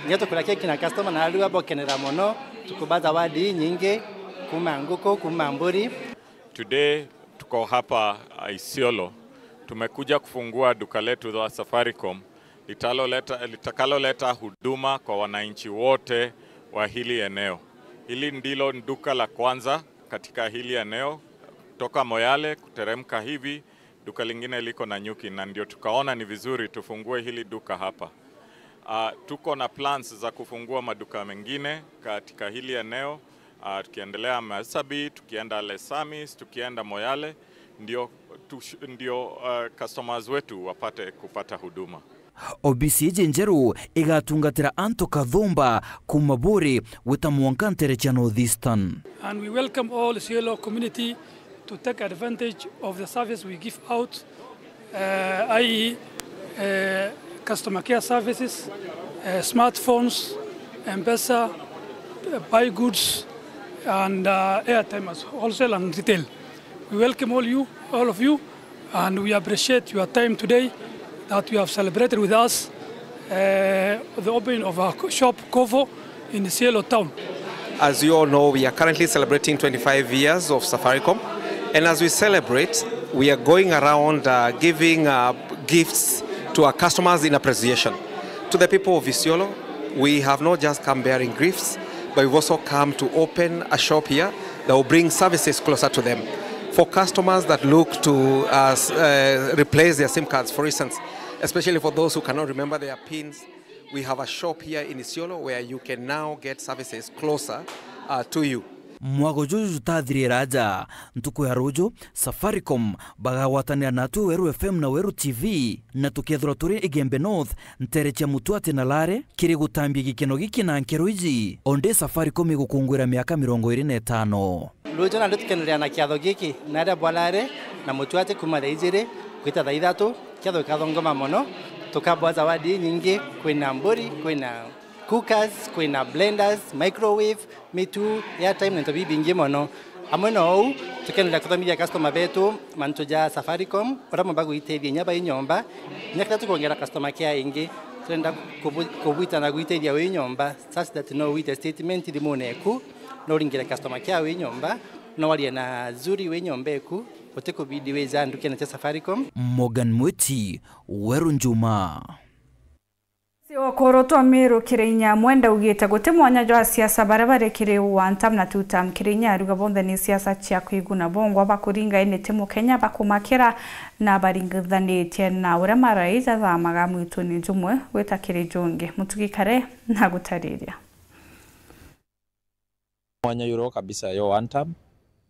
nio tukurakia kina customer narua bokenera mono, tukuba zawadi inyingi kuma nguku, kuma mburi. Today tuko hapa, uh, Isiolo. Tumekuja kufungua duka letu la Safaricom litaloleta, litakaloleta huduma kwa wananchi wote wa hili eneo. Hili ndilo duka la kwanza katika hili eneo. Kutoka Moyale kuteremka hivi, duka lingine liko Nanyuki, na ndio tukaona ni vizuri tufungue hili duka hapa. Ah, tuko na plans za kufungua maduka mengine katika hili eneo, ah, tukiendelea Marsabit, tukienda Laisamis, tukienda Moyale, ndio tush-, ndio, ah, customers wetu wapate kupata huduma. Obisi iji njeru igatungatira antu kathumba kuma Buuri gwita mwanka ntere cia North Eastern. And we welcome all Isiolo community to take advantage of the service we give out, uh, i e, uh, customer care services, uh, smartphones, M-Pesa, uh, buy goods, and, uh, airtime as wholesale and retail. We welcome all you, all of you, and we appreciate your time today that you have celebrated with us, uh, the opening of our co-, shop Kovo in Isiolo town. As you all know, we are currently celebrating twenty-five years of Safaricom, and as we celebrate, we are going around, uh, giving, uh, gifts to our customers in appreciation. To the people of Isiolo, we have not just come bearing gifts, but we've also come to open a shop here that will bring services closer to them. For customers that look to, uh, s-, uh, replace their SIM cards, for instance, especially for those who cannot remember their pins, we have a shop here in Isiolo where you can now get services closer, uh, to you. Mwago juju jutathirira aja, ntuku ya ruju, Safaricom bagagwatanira natwi Weru F M na Weru T V, na tukethirwa turi Igembe North, ntere cia Mutuate na Lare, kiri gutambia gikeno giki na nkero iji. Ondi Safaricom igukungwira miaka mirongo iri na itano. Ruju nandi tukenerea na kiatho giki, na aria bwa Lare na Mutuate kuma thaa ijiri gwita thaa ithatu, kiatho gikathongoma mono, tukabwa zawadi inyingi, kwina mburi, kwina cookers, kwina blenders, microwave, mitu, airtime na into bibingi mono. Amwe na uu, tukenderea kuthomithia customer betu mantu ja Safaricom, uria mumba gwitethia inya bai nyomba. Inya kethira tukwongera customer care ingi, turenda kubu-, kubwita na gwitethia wi nyomba, such that no wite statement thimune eku, no uringire customer care wi nyomba, no warie na Zuri wi nyomba eku, utikubidi wija ndukene cia Safaricom. Morgan Mwiti, Weru Njuma. Mucii wa kworotwa Meru kiri Nyamwenda augite guti mwanya jwa siasa baria bari kiri one term na two term kiri inya, aruga bonthe ni siasa cia kwiguna bongwa bakuringa, indi ti Mukenya bakumakira na baringithanitie na uria marai jathamaga mwituni jumwe gwita kiri jungi. Mutugi Kare na gutariria. Mwanya yuro kabisa yo one term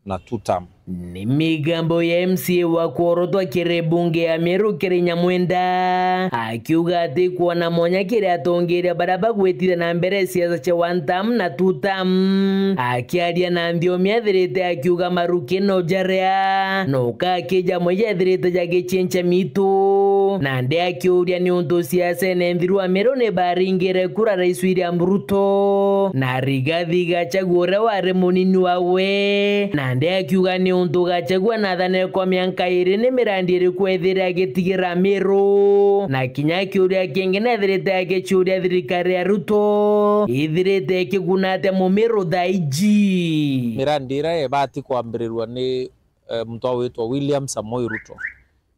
na two term. Ni migambo ya M C A wa kworotwa kiri bunge ya Meru kiri Nyamwenda, akiuga ati kwona mwanya kiri atongeria baria bagwitithia na mbere siasa cia one term na two term. Akiaria na nthiomi athirite akiuga maruki no jaria, no kaki jamwe jathirite jagicenca mitu. Nandi akiuria niuntu siasene nthiru Amiru ni baringire kura Rais William Ruto na Rigathi Gachagua uria wari munini wawe. Nandi akiuga niuntu Gachagua nathanire kwa mianka iri, ni mirandi iriku ethire agitigira Amiru? Na kinya kiuria kingi nethirite agiciuria thirikari ya Ruto ithirite ikiguna atia Mumiru thaa iji? Mirandi iria ibati kwambirirua ni, eh, muntu witwa William Samoei Ruto,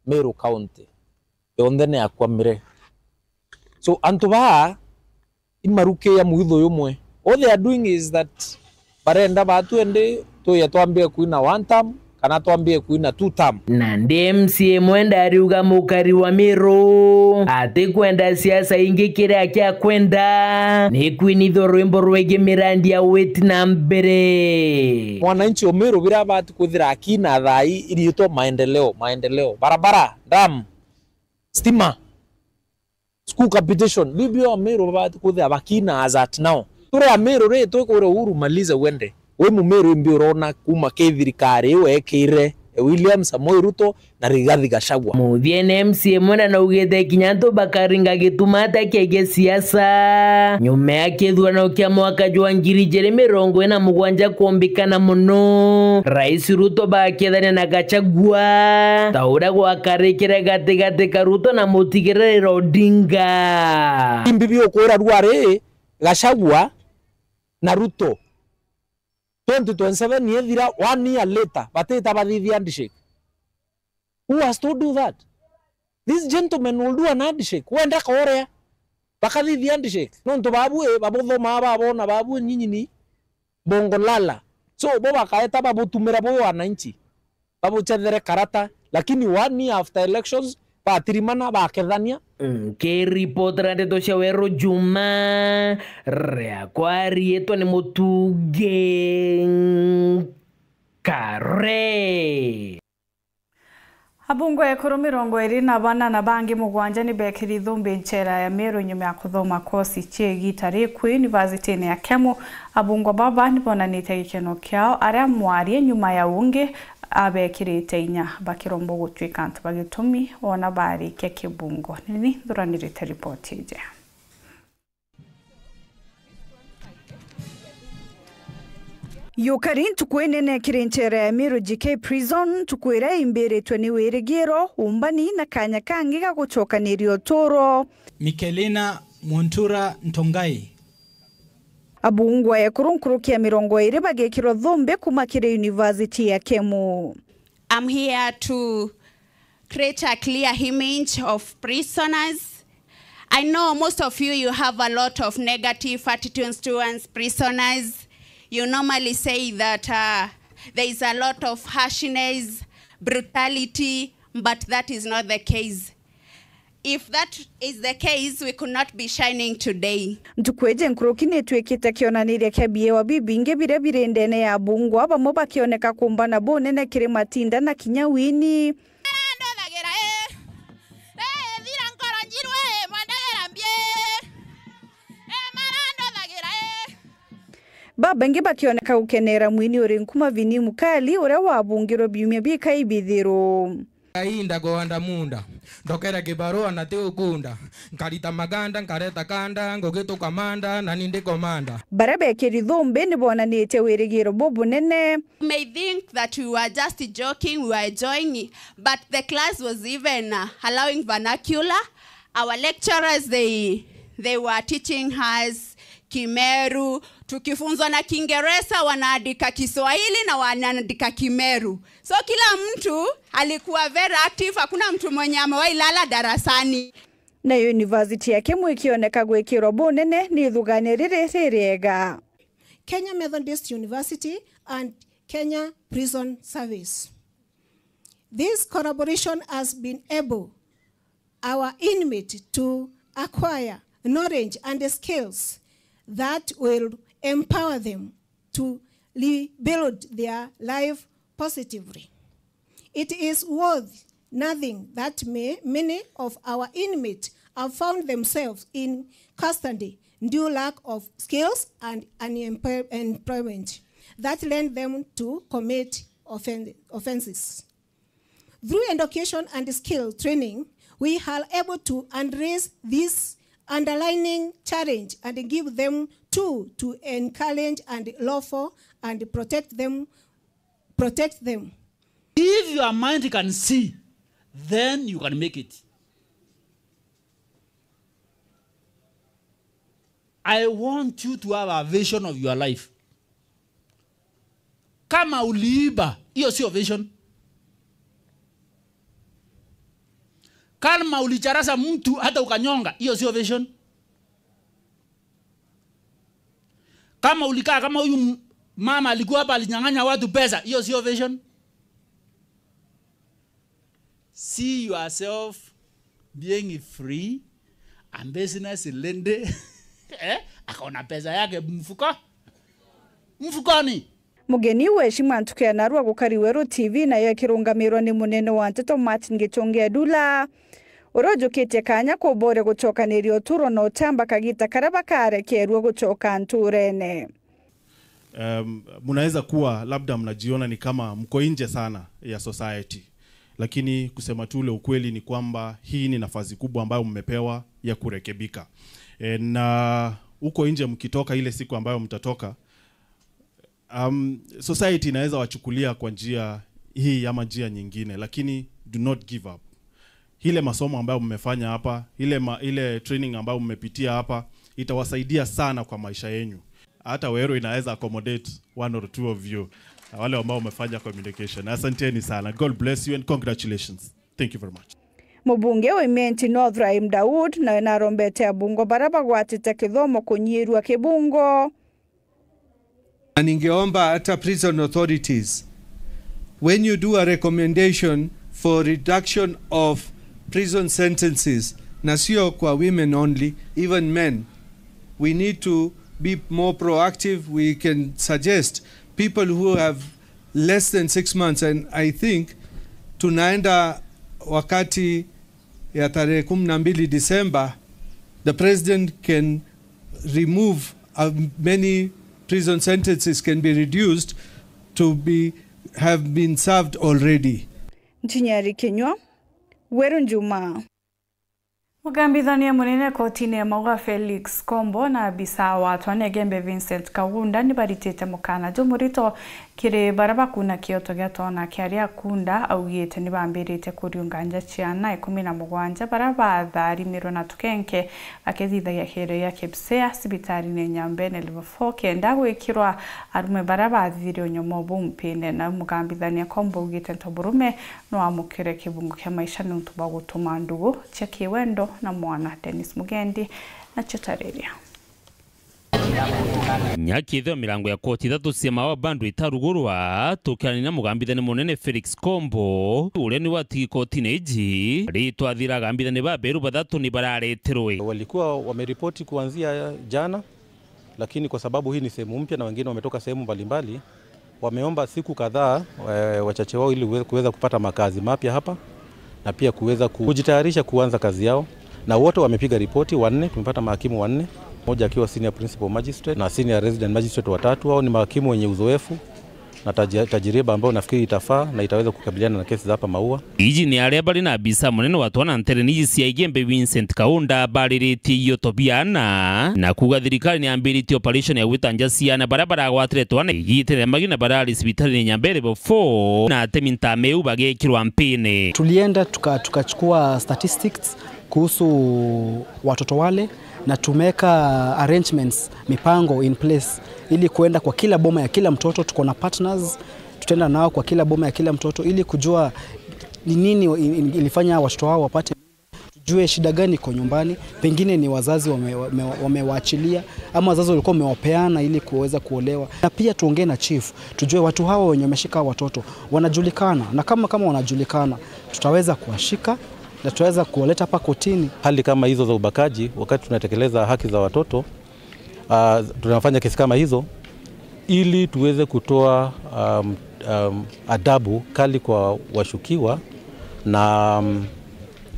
Meru County yonthe ni akwamire. So antu baa imaruki ya mwitho yumwe. All they are doing is that barenda batu endi tuye twambie kuina one term kana twambie kuina two term. Nandi M C A imwe ndariuga mukari wa Miru atikwenda siasa ingi, kiria kiakwenda ni kwinithua rwimbo rwigi mirandi ya witi na mbere. Mwananchi o Miru biria abati kwithira akina thaa ii iriitwa maendeleo, maendeleo, barabara, dam, stima, school capitation, bibi o Amiru babati kwithira bakina as at now. Turi Amiru ri, twi kuria Uhuru malize wende. Wi Mumiru imbi urona kuma ki thirikari iu ekire William Samoei Ruto na Rigathi Gachagua? Muthiene M C A imwe nanaugite kinya antu bakaringa gituma atia kigie siasa nyuma ya kithurano kia mwaka jwa ngiri ijiri mirongo ina na mugwanja kumbikana muno, Rais Ruto bakethania na Gachagua, ta uria gwakarikire gatigati ka Ruto na mutigire Raila Odinga. Imbi biukwira rua ri Gachagua na Ruto, twenty twenty-seven yethira, one year later, batita bathithia handshake? Who has told you that? This gentleman will do an handshake. Wenda korea bakathithia handshake. Nontu babu, eh, babuthoma babona babu nyinyi ni bongo lala. So, bo bakaeta babutumira bo wananchi, babuchethere karata, lakini one year after elections, batirimana, bakethania. Nkiripotera ndeto cia Weru Juma, riakwa riitwa ni Mutungi Kare. Abungwa ekuru mirongo iri na bana na bangi mugwanja ni bekiri thumbi nchera ya Meru nyuma ya kuthoma kosi cia igita rikwi univasitini ya Kemu. Abungwa baba ni bonanitie gikeno kiao aria mwarie nyuma ya ungi abekirite inya bakiromba gutwika antu ba gitumi ona barikia kibungo. Nini nthuranirite ripoti iji. Yukari ntuku inene kiri nchera ya Miru J K Prison, ntuku iria imbiritwe ni wirigiro, umbani na kanya kangi ga gucokaniria uturo. Mikelina Montura Ntongai. Abungwa ekuru nkuruki ya mirongo iri bagikirwa thumbi kuma kiri University ya Kemu. I'm here to create a clear image of prisoners. I know most of you, you have a lot of negative attitudes towards prisoners. You normally say that, uh, there is a lot of harshness, brutality, but that is not the case. If that is the case, we could not be shining today. Ntuku iji nkuruki ni itwikite kionaniria kia biewa bibingi biria biri ndene ya abungwa, bamwe bakioneka kumbana bunene kiri Matinda na kinya Winnie. Marandothagira, eh. Eh, thira nkoro njiru, eh, mwendagira mbie. Eh, marandothagira, eh. Babangi bakioneka gukenera mwini uri nkuma Vinnie Mukali, uria wabungirwe biumia bikai bithiru. Kainda kwanda munda, ndokere kibarua na ti ukunda, nkarita maganda, nkareta kanda, ngugi tukamanda, na ni ndi komanda. Baria bekiri thumbi ni bonanitie wirigiro bubunene. You may think that we were just joking, we were enjoying, but the class was even, uh, allowing vernacular. Our lecturers, they, they were teaching us Kimeru. Tukifunzwa na Kiingereza, wanaandika Kiswahili na wanaandika Kimeru. So kila mtu alikuwa very active, hakuna mtu mwenye amewahi lala darasani. Nayo University ya Kemu ikioneka gwikirwa bunene ni ithugania riri ririega. Kenya Methodist University and Kenya Prison Service. This collaboration has been able our inmate to acquire knowledge and skills that will empower them to rebuild their life positively. It is worth nothing that may, many of our inmates have found themselves in custody due lack of skills and unemployment that led them to commit offen-, offenses. Through education and skill training, We are able to address this underlying challenge and give them tool to encourage and lawful and protect them, protect them. If your mind can see, then you can make it. I want you to have a vision of your life. Kama uliiba, hiyo sio vision. Kama ulicharaza mtu hata ukanyonga, hiyo sio vision. Kama ulikaa kama huyu m-, mama alikuwa hapa alinyang'anya watu pesa, hiyo sio vision. See yourself being free, a business lady. Eh? Akaona pesa yake mfuko. Mfukoni. Mugeni weshima ntuku ya narua gukari Weru T V nayo ikirungamirwa ni munene wa nteto Martin Gichungi Edula, uria ujukitie kanya kuboria gucokaniria uturo na uchamba kagita karia bakarekerua gucoka nturene. Um, mnaweza kuwa labda mnajiona ni kama mko nje sana ya society, lakini kusema tu ule ukweli ni kwamba hii ni nafasi kubwa ambayo mmepewa ya kurekebika. E, na huko nje mkitoka, ile siku ambayo mtatoka, um, society inaweza wachukulia kwa njia hii ama njia nyingine, lakini do not give up. Ile masomo ambayo mmefanya hapa, ile ma-, ile training ambayo mmepitia hapa, itawasaidia sana kwa maisha yenyu. Hata Weru inaweza accommodate one or two of you, wale ambao wamefanya communication. Asanteni sana. God bless you and congratulations. Thank you very much. Mubunge wa Imenti North Rahim Daud nawe narombete abungwa baria bagwatite kithomo kunyirua kibungo. Na ningeomba hata prison authorities, when you do a recommendation for reduction of prison sentences, na sio kwa women only, even men, we need to be more proactive. We can suggest people who have less than six months, and I think tunaenda wakati ya tarehe kumi na mbili December, the president can remove, uh, many prison sentences can be reduced to be, have been served already. Ntinyari Kinyua, Weru Njuma. Mugambithania munene kotini ya Maua Felix Kombo na abisa wa Twane Igembe Vincent Kaunda ni baritite mukana jumurito kiri baria bakuna kioto gia Twana kia aria akunda. Augite ni bambirite kuriunga nja ciana ikumi na mugwanja baria batharimirwe na tukenke bakithithagia kiero gia Kipsea cibitarine Nyambene level four kenda gwikirwa arume baria bathithire unyomo buu mpine. Nau mugambithania Kombo augite ntoburume no amukire kibungo kia maisha niuntu bwa gutuma ndugu cia kiwendo na mwana. Dennis Mugendi nacio tariria. Nyakithio mirango ya koti ithatu cia Maua bado itarugurwa, tukiarania na mugambithania munene Felix Kombo, uria ni watigi kotini iji, ritwa thira agambithania baberu bathatu ni barareterwe. Walikuwa wameripoti kuanzia jana, lakini kwa sababu hii ni sehemu mpya na wengine wametoka sehemu mbalimbali, wameomba siku kadhaa, eh, wachache wao ili uwe-, kuweza kupata makazi mapya hapa na pia kuweza ku-, kujitayarisha kuanza kazi yao. Na wote wamepiga ripoti, wanne, tumepata mahakimu wanne, mmoja akiwa senior principal magistrate na senior resident magistrate watatu. Hao ni mahakimu wenye uzoefu na taji-, tajiriba ambayo nafikiri itafaa na itaweza kukabiliana na kesi za hapa Maua. Iji ni aria bari na abisa munene wa Twana ntereni iji cia Igembe Vincent Kaunda bariritie ioto biana na kuuga thirikari ni yambiritie operation ya gwita nja ciana baria baragwatire twana igitene magi na barari cibitarine Nyambene level four na atemi ntameu bagekirwa mpine. Tulienda tuka-, tukachukua statistics kuhusu watoto wale na tumeweka arrangements, mipango in place ili kuenda kwa kila boma ya kila mtoto. Tuko na partners, tutaenda nao kwa kila boma ya kila mtoto ili kujua ni nini in-, in-, ilifanya watoto wao wapate, tujue shida gani iko nyumbani. Pengine ni wazazi wame-, wame-, wamewaachilia ama wazazi walikuwa wamewapeana ili kuweza kuolewa, na pia tuongee na chief tujue watu hawa wenye wameshika hawa watoto wanajulikana, na kama, kama wanajulikana tutaweza kuwashika na tutaweza kuwaleta hapa kotini. Hali kama hizo za ubakaji, wakati tunatekeleza haki za watoto, ah, tunafanya kesi kama hizo ili tuweze kutoa, um, um, adabu kali kwa washukiwa na, um,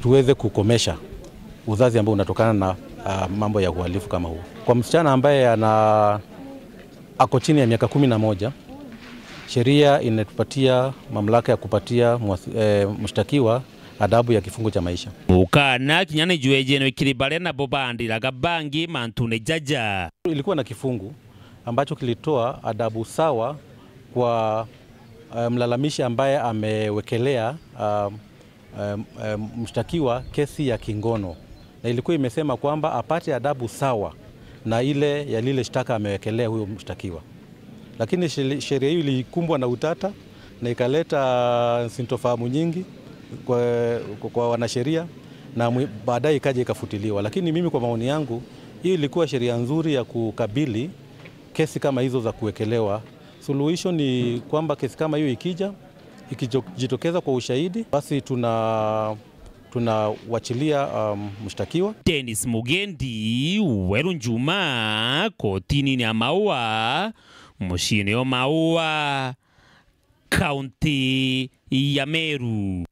tuweze kukomesha uzazi ambao unatokana na, ah, mambo ya uhalifu kama huu. Kwa msichana ambaye ana, ako chini ya miaka kumi na moja, sheria inatupatia mamlaka ya kupatia mwasi-, eh, mshtakiwa Adabu ya kifungo cha maisha. Ukana kinya ni jwejenwe kiri baria nabo baandiraga bangi mantune jaja. Ilikuwa na kifungu ambacho kilitoa adabu sawa kwa, eh, mlalamishi ambaye amewekelea, um, um, um, mshtakiwa kesi ya kingono, na ilikuwa imesema kwamba apate adabu sawa na ile ya lile shtaka amewekelea huyo mshtakiwa. Lakini sheli-, sheria hiyo ilikumbwa na utata na ikaleta sintofahamu nyingi kwa, kwa wanasheria na mwi-, baadaye ikaja ikafutiliwa. Lakini mimi, kwa maoni yangu, hiyo ilikuwa sheria nzuri ya kukabili kesi kama hizo za kuwekelewa. Suluhisho ni kwamba kesi kama hiyo ikija, ikijitokeza kwa ushahidi, basi tuna, tunawachilia, um, mshtakiwa. Dennis Mugendi, Weru Njuma, kotini ya Maua, muciini o Maua, kaunti ya Meru.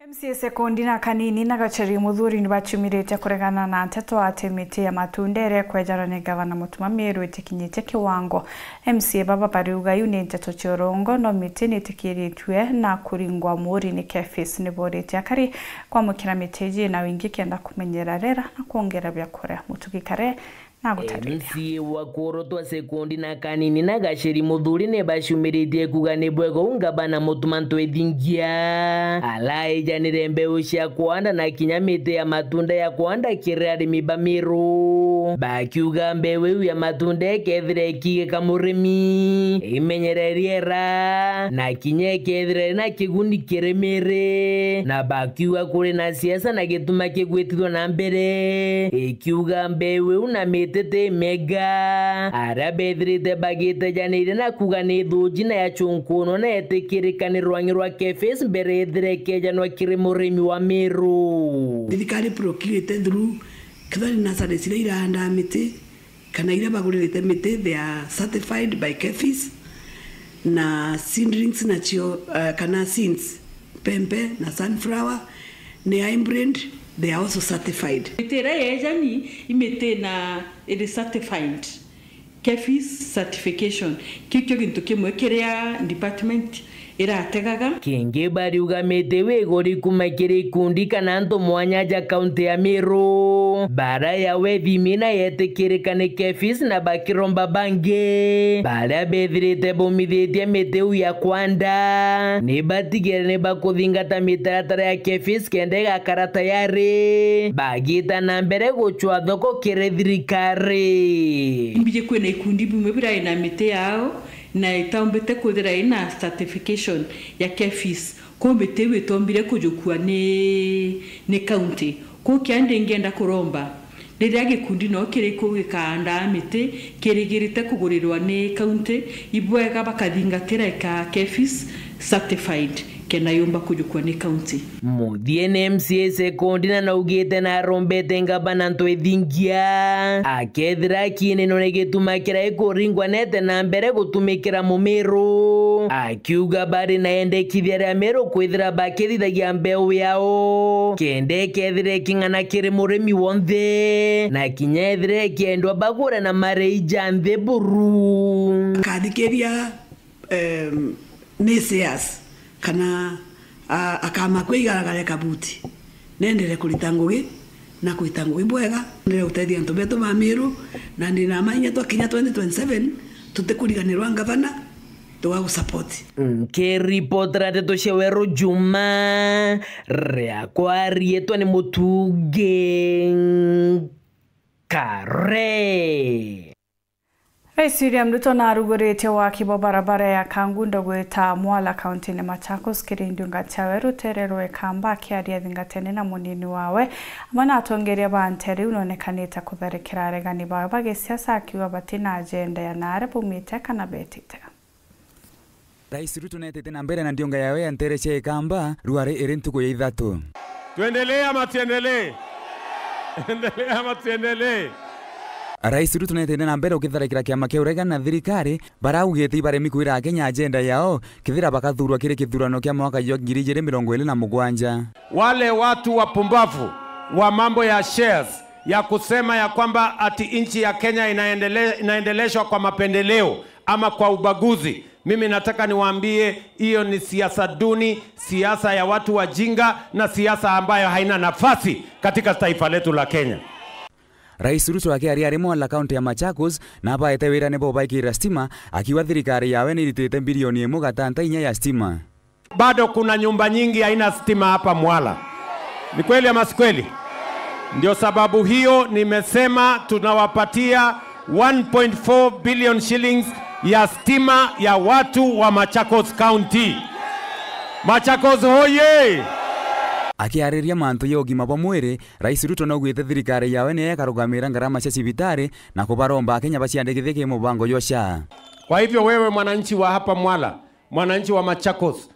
M C A Sekondi na Kanini na Gacheri Muthuri ni baciumirite kuregana na nteto ati miti ya matunda iria ikwejanwa ni Gavana Mutuma Meru itikinyitie kiwango. M C A baba bariuga iu ni nteto cia urongo, no miti ni itikiritue na kuringwa muuri ni KEPHIS. Ni boritie akari kwamukira miti iji na wingi kenda kumenyera rera na kwongera biakuria. Mutugi Kare na gutariria. M C A wa Kuorotwa Sekondi na Kanini na Gacheri Muthuri ni baciumiritie kuuga ni bwega uu Ngavana Mutuma Ntwethingia araijanire mbeu cia kwanda na kinya miti ya matunda ya kwanda kiri arimi ba Meru, bakiuga mbeu iu ya matunda ikethira ikigika murimi, imenyere riera, na kinya ikethira iri na kiguni kiri miri, na bakiuga kuri na siasa na gituma kigwitithua na mbere, ikiuga mbeu iu na miti ti mega. Aria bethirite bagitejaniire na kuuga ni thuuji na yachunkunwa na yetikirika ni rwang'i rwa KEPHIS mbere ithire ikejanwa kiri murimi wa Meru. Thirikari procurite through kethira ni nurseries iria iraandaa miti, kana iria baguririte miti, they are certified by KEPHIS, na seedlings nacio, uh, kana seeds, pempe na sunflower, ni hybrid, they are also certified. Miti iria yejani, i miti na iri certified, KEPHIS certification. Kiu kio gintu kimwe kiria department irategaga. Kingi bariuga miti iu iguri kuma kiri ikundi kana antu mwanya ja kaunti ya Meru, bara ya wethimi na yetikirika ni KEPHIS na bakiromba bangi baria bethirite baumithitie miti iu ya kwanda ni batigire ni bakuthingata mitaratara ya KEPHIS kenda igakara tayari bagita na mbere gucwa thoko kiri thirikari. Imbiji kwina ikundi bimwe birai na miti yao na itaumbite kwithira ina certification ya KEPHIS, kou miti iu itombire kujukua ni, ni county. Kou kiandi ngienda kuromba, riria gikundi no kiri kuu gikaandaa miti kirigirite kugurirwa ni county, ibwega bakathingatira ika KEPHIS certified kenda yumba kujukua ni county. Muthiene M C A Sekondi na naugite na arombete ngavana Ntwethingia akethira akiinenwa ni gituma kiria ikuringwa nete na mbere gutumikira mumiru, akiuga bari na endekithia ria Meru kwithira bakithithagia mbeu yao kenda ikethira iking'ana kiri murimi wonthe na kinya ethira ikiendwa bagure na marei ja nthi buru. Akathikiria em, naysayers kana, a, akamakua igaragare kabuti. Nendere kurita ngugi na kwita ngugi bwega, nendere gutethia antu betu ba Meru, na ndina mainya twakinya twenty twenty-seven tutikuriganirwa ngavana, tugagusupport. Nkiripotera ndeto cia Weru Juma, riakwa riitwa ni Mutugi Kare. Rais William Ruto naruguritie waki bwa barabara ya Kangundo gwita Mwala, kaunti-ini Machakos, kiri ndiunga ciawe rutere rwa Ikamba. Akiaria thingatene na munini wawe amwe na atongeria ba ntere iu nonekanite kutharikira aregani bawe ba gisiasa, akiuga batina ajenda ya naria baumite kana betite. Rais Ruto neetite na mbere na ndiunga yawe ya ntere cia Ikamba ruari iri ntuku ya ithatu. Tuendelee ama tuendelee? Endelea ama tuendelee? Rais Ruto neetite na mbere ukitharikira kiama kia uregani na thirikari, baraugite ibaremi kwira Akenya ajenda yao kethira bakathurwa kiri kithurano kia mwaka jwa ngiri ijiri mirongo iri na mugwanja. Wale watu wapumbavu wa mambo ya shares, ya kusema ya kwamba ati nchi ya Kenya inaendele-, inaendeleshwa kwa mapendeleo ama kwa ubaguzi, Mimi nataka niwaambie, hiyo ni siasa duni, siasa ya watu wajinga na siasa ambayo haina nafasi katika taifa letu la Kenya. Rais Ruto akiaria ari Mwala, kaunti ya Machakos, na abaete wira ni bo baikira stima, akiuga thirikari yawe ni iritite bilioni imwe gatanta inya ya stima. Bado kuna nyumba nyingi haina stima hapa Mwala. Ni kweli ama si kweli? Ndio sababu hiyo nimesema tunawapatia one point four billion shillings ya stima ya watu wa Machakos County. Machakos hoye! Akiariria mantu ya ugima bwa mwiri, Rais Ruto naugite thirikari yawe niyo ikarugamira ngarama cia cibitari na kubaromba Akenya baciandikithie ki mubango jwa SHA. Kwa hivyo wewe mwananchi wa hapa Mwala, mwananchi wa Machakos,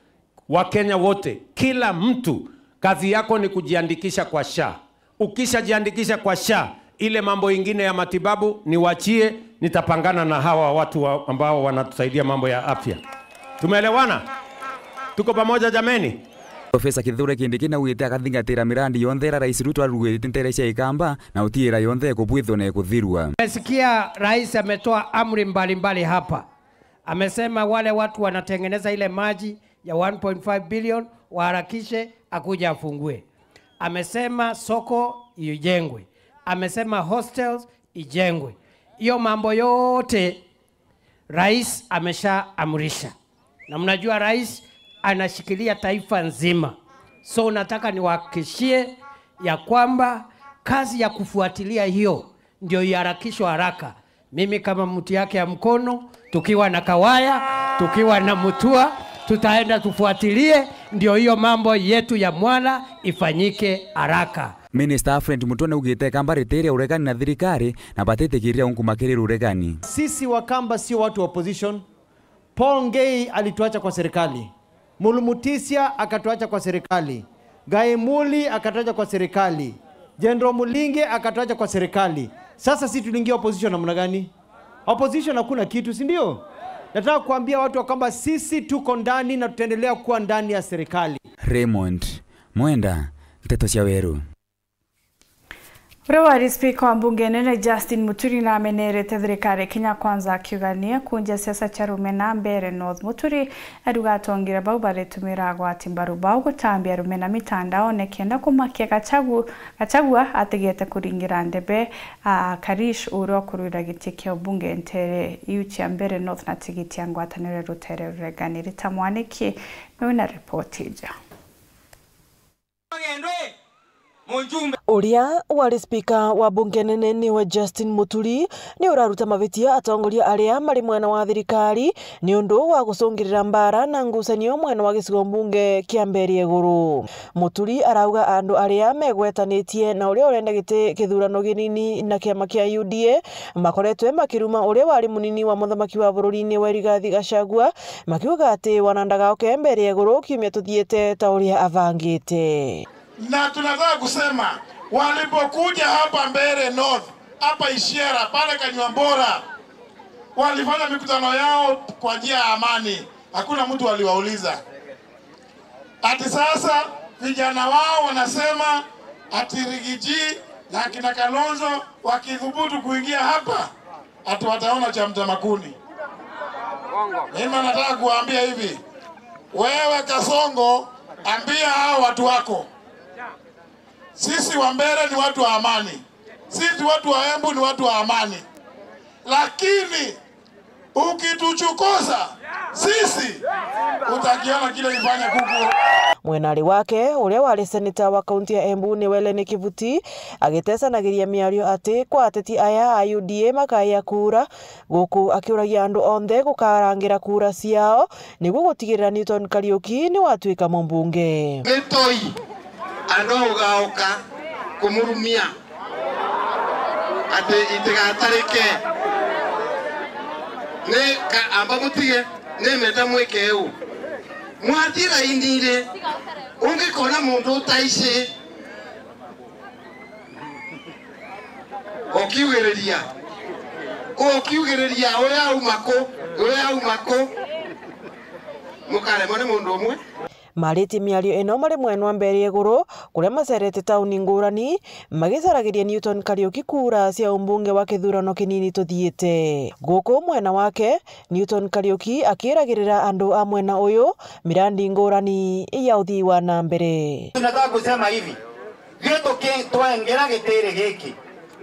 Wakenya wote, kila mtu, kazi yako ni kujiandikisha kwa SHA. Ukishajiandikisha kwa SHA, ile mambo ingine ya matibabu niwachie, nitapangana na hawa watu wa, ambao wanatusaidia mambo ya afya. Tumeelewana? Tuko pamoja jameni? Profesa Kithure Kindiki naugite akathingatira mirandi yonthe iria Rais Ruto arugwirite ntere cia Ikamba na utiira yonthe ikubwithwa na ikuthirua. Umesikia rais ametoa amri mbalimbali hapa. Amesema wale watu wanatengeneza ile maji ya one point five billion waharakishe akuje afungue. Amesema soko ijengwe. Amesema hostels ijengwe. Hiyo mambo yote rais ameshaamrisha. Na mnajua rais anashikilia taifa nzima. So nataka niwahakikishie ya kwamba kazi ya kufuatilia hiyo ndio iharakishwe haraka. Mimi kama mtu yake ya mkono, tukiwa na Kawaya, tukiwa na Mutua, tutaenda tufuatilie, ndio hiyo mambo yetu ya Mwala ifanyike haraka. Minister Alfred Mutua naugite Ikamba ritiria uregani na thirikari na batitikiria unkumakirira uregani. Sisi Wakamba sio watu wa opposition. Paul Ngei alituacha kwa serikali. Mulu Mutisya akatuacha kwa serikali. Gaimuli akatuacha kwa serikali. General Mulinge akatuacha kwa serikali. Sasa sisi tuliingia opposition namna gani? Opposition hakuna kitu, si ndio? Nataka kuambia watu wa kwamba sisi tuko ndani na tutaendelea kuwa ndani ya serikali. Raymond Mwenda, Nteto cia Weru. Uria wari spika wa mbunge nene Justin Muturi namenerete thirikari Kenya Kwanza akiuga ni ekunjia siasa cia rumena Mbeere North. Muturi ariuga atongeria bau baritumira agwati mbaru bao gutambia rumena mitandaone kenda kumakia Gachagu-, Gachagua atigete kuringira ndebe a Karish uria ukurwira giti kia ubunge ntere iu cia Mbeere North na tigiti ya ngwataniro ya rutere ruregani. Rita Mwaniki niwe na ripoti ija. Uria wari spika wa bunge nene niwe Justin Muturi ni uraruta mavitia atongoria aria mari mwena wa thirikari ni undu wa gucungirira mbara na ngucanio mwena wa gicigo mbunge kia Mbeere Iguru. Muturi arauga andu aria megwetanitie na uria urenda giti kithurano ginini na kiama kia U D A makoretwe makiruma uria wari munini wa muthamaki wa bururi niwe Rigathi Gachagua, makiuga ati wana ndagaoke Mbeere Iguru kiumia tuthiite ta uria abangite. Na tunataka kusema, walipokuja hapa Mbeere North, hapa Ishiara, pale Kanywambora, walifanya mikutano yao kwa njia ya amani. Hakuna mtu aliwauliza. Ati sasa vijana wao wanasema ati Rigiji na akina Kalonzo wakithubutu kuingia hapa, ati wataona cha mtema kuni. Mimi nataka kuwaambia hivi, wewe Kasongo, ambia hao watu wako, sisi wa Mbeere ni watu wa amani, sisi watu wa Embu ni watu wa amani, lakini ukituchukuza sisi, utakiona kile ifanya kuku. Mwenari wake, uria wari seneta wa kaunti ya Embu, niwe Lene Kivuti, agitecanagiria miario ati kwa ateti aya a U D A makaya kura, guku akiuragia andu onthe gukarangira kura ciao niguo gutigirira Newton Kariuki ni watuika mumbunge. Ni toi andu ugaoka kumurumia ati itigatarike. Ni ka-, amba mutige, ni menda mwike u. Mwathi raini-ri, ungikona mundu utaici, ukiugiriria, ukiugiriria, uria auma ku, uria auma ku, mukaremwa ni mundu umwe. Maaritie miario ino mari mwena wa Mbeere Iguru, kuria macerete tauni ngurani, magicaragiria Newton Kariuki kura cia umbunge wa kithurano kinini tuthiite. Guku mwena wake, Newton Kariuki akiragirira andu a mwena uyu mirandi ngurani ya uthii wa na mbere. Tunataka kusema hivi, gitũ kĩ-, twengera gitiri giki,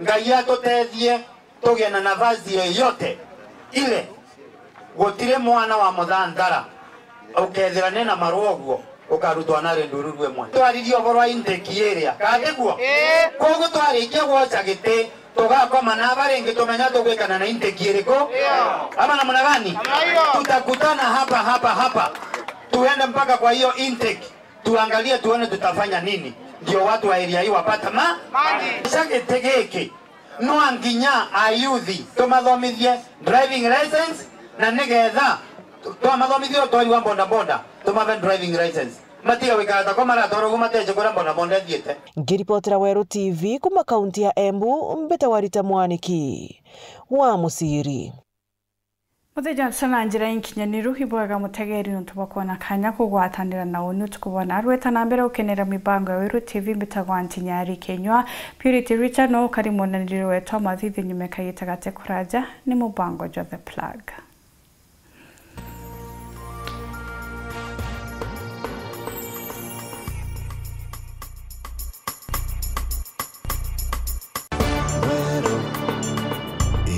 Ngai atutethie tugie na nafasi yoyote ile. Gutiri mwana wa muthanthara ukethira ni na marua uguo ukarutwa na ri ndururu imwe. Twaririe uvoro wa intake iria, katiguo? Ii. Koguo twarikia gwoca giti, tugakoma na aba ringi, tumenya tugwikana na intake iriku? Io. Ama namna gani? Namna hiyo. Tutakutana hapa, hapa, hapa. Tuende mpaka kwa hiyo intake. Tuangalie tuone tutafanya nini ndio watu wa area hii wapate ma-, mani. Cia giti giki, no nginya ayuthi tumathomithie driving license, na nigetha tu-, twamathomithia utwari wa bodaboda, tumabe driving license. Matiga gwikara ta ko maratwara uguo mateje kuria bodaboda ithiite. Ngiripotera Weru T V kuma kaunti ya Embu, mbita wa Rita Mwaniki wa Musiri. Muthee Johnson na njira inkinyaniru, ibwega mutegeri nontu bwa kwona kanya kugwatanira na uni utuku bwa narua. Eta na mbere ukenera mibango ya Weru T V, mbitagwa Ntinyari Kinyua. Purity Richard no ukari mwonaniri wetu wa mathithi nyuma kagita gate kuraja, ni mubango jwa The Plug.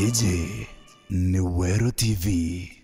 Iji ni Weru T V.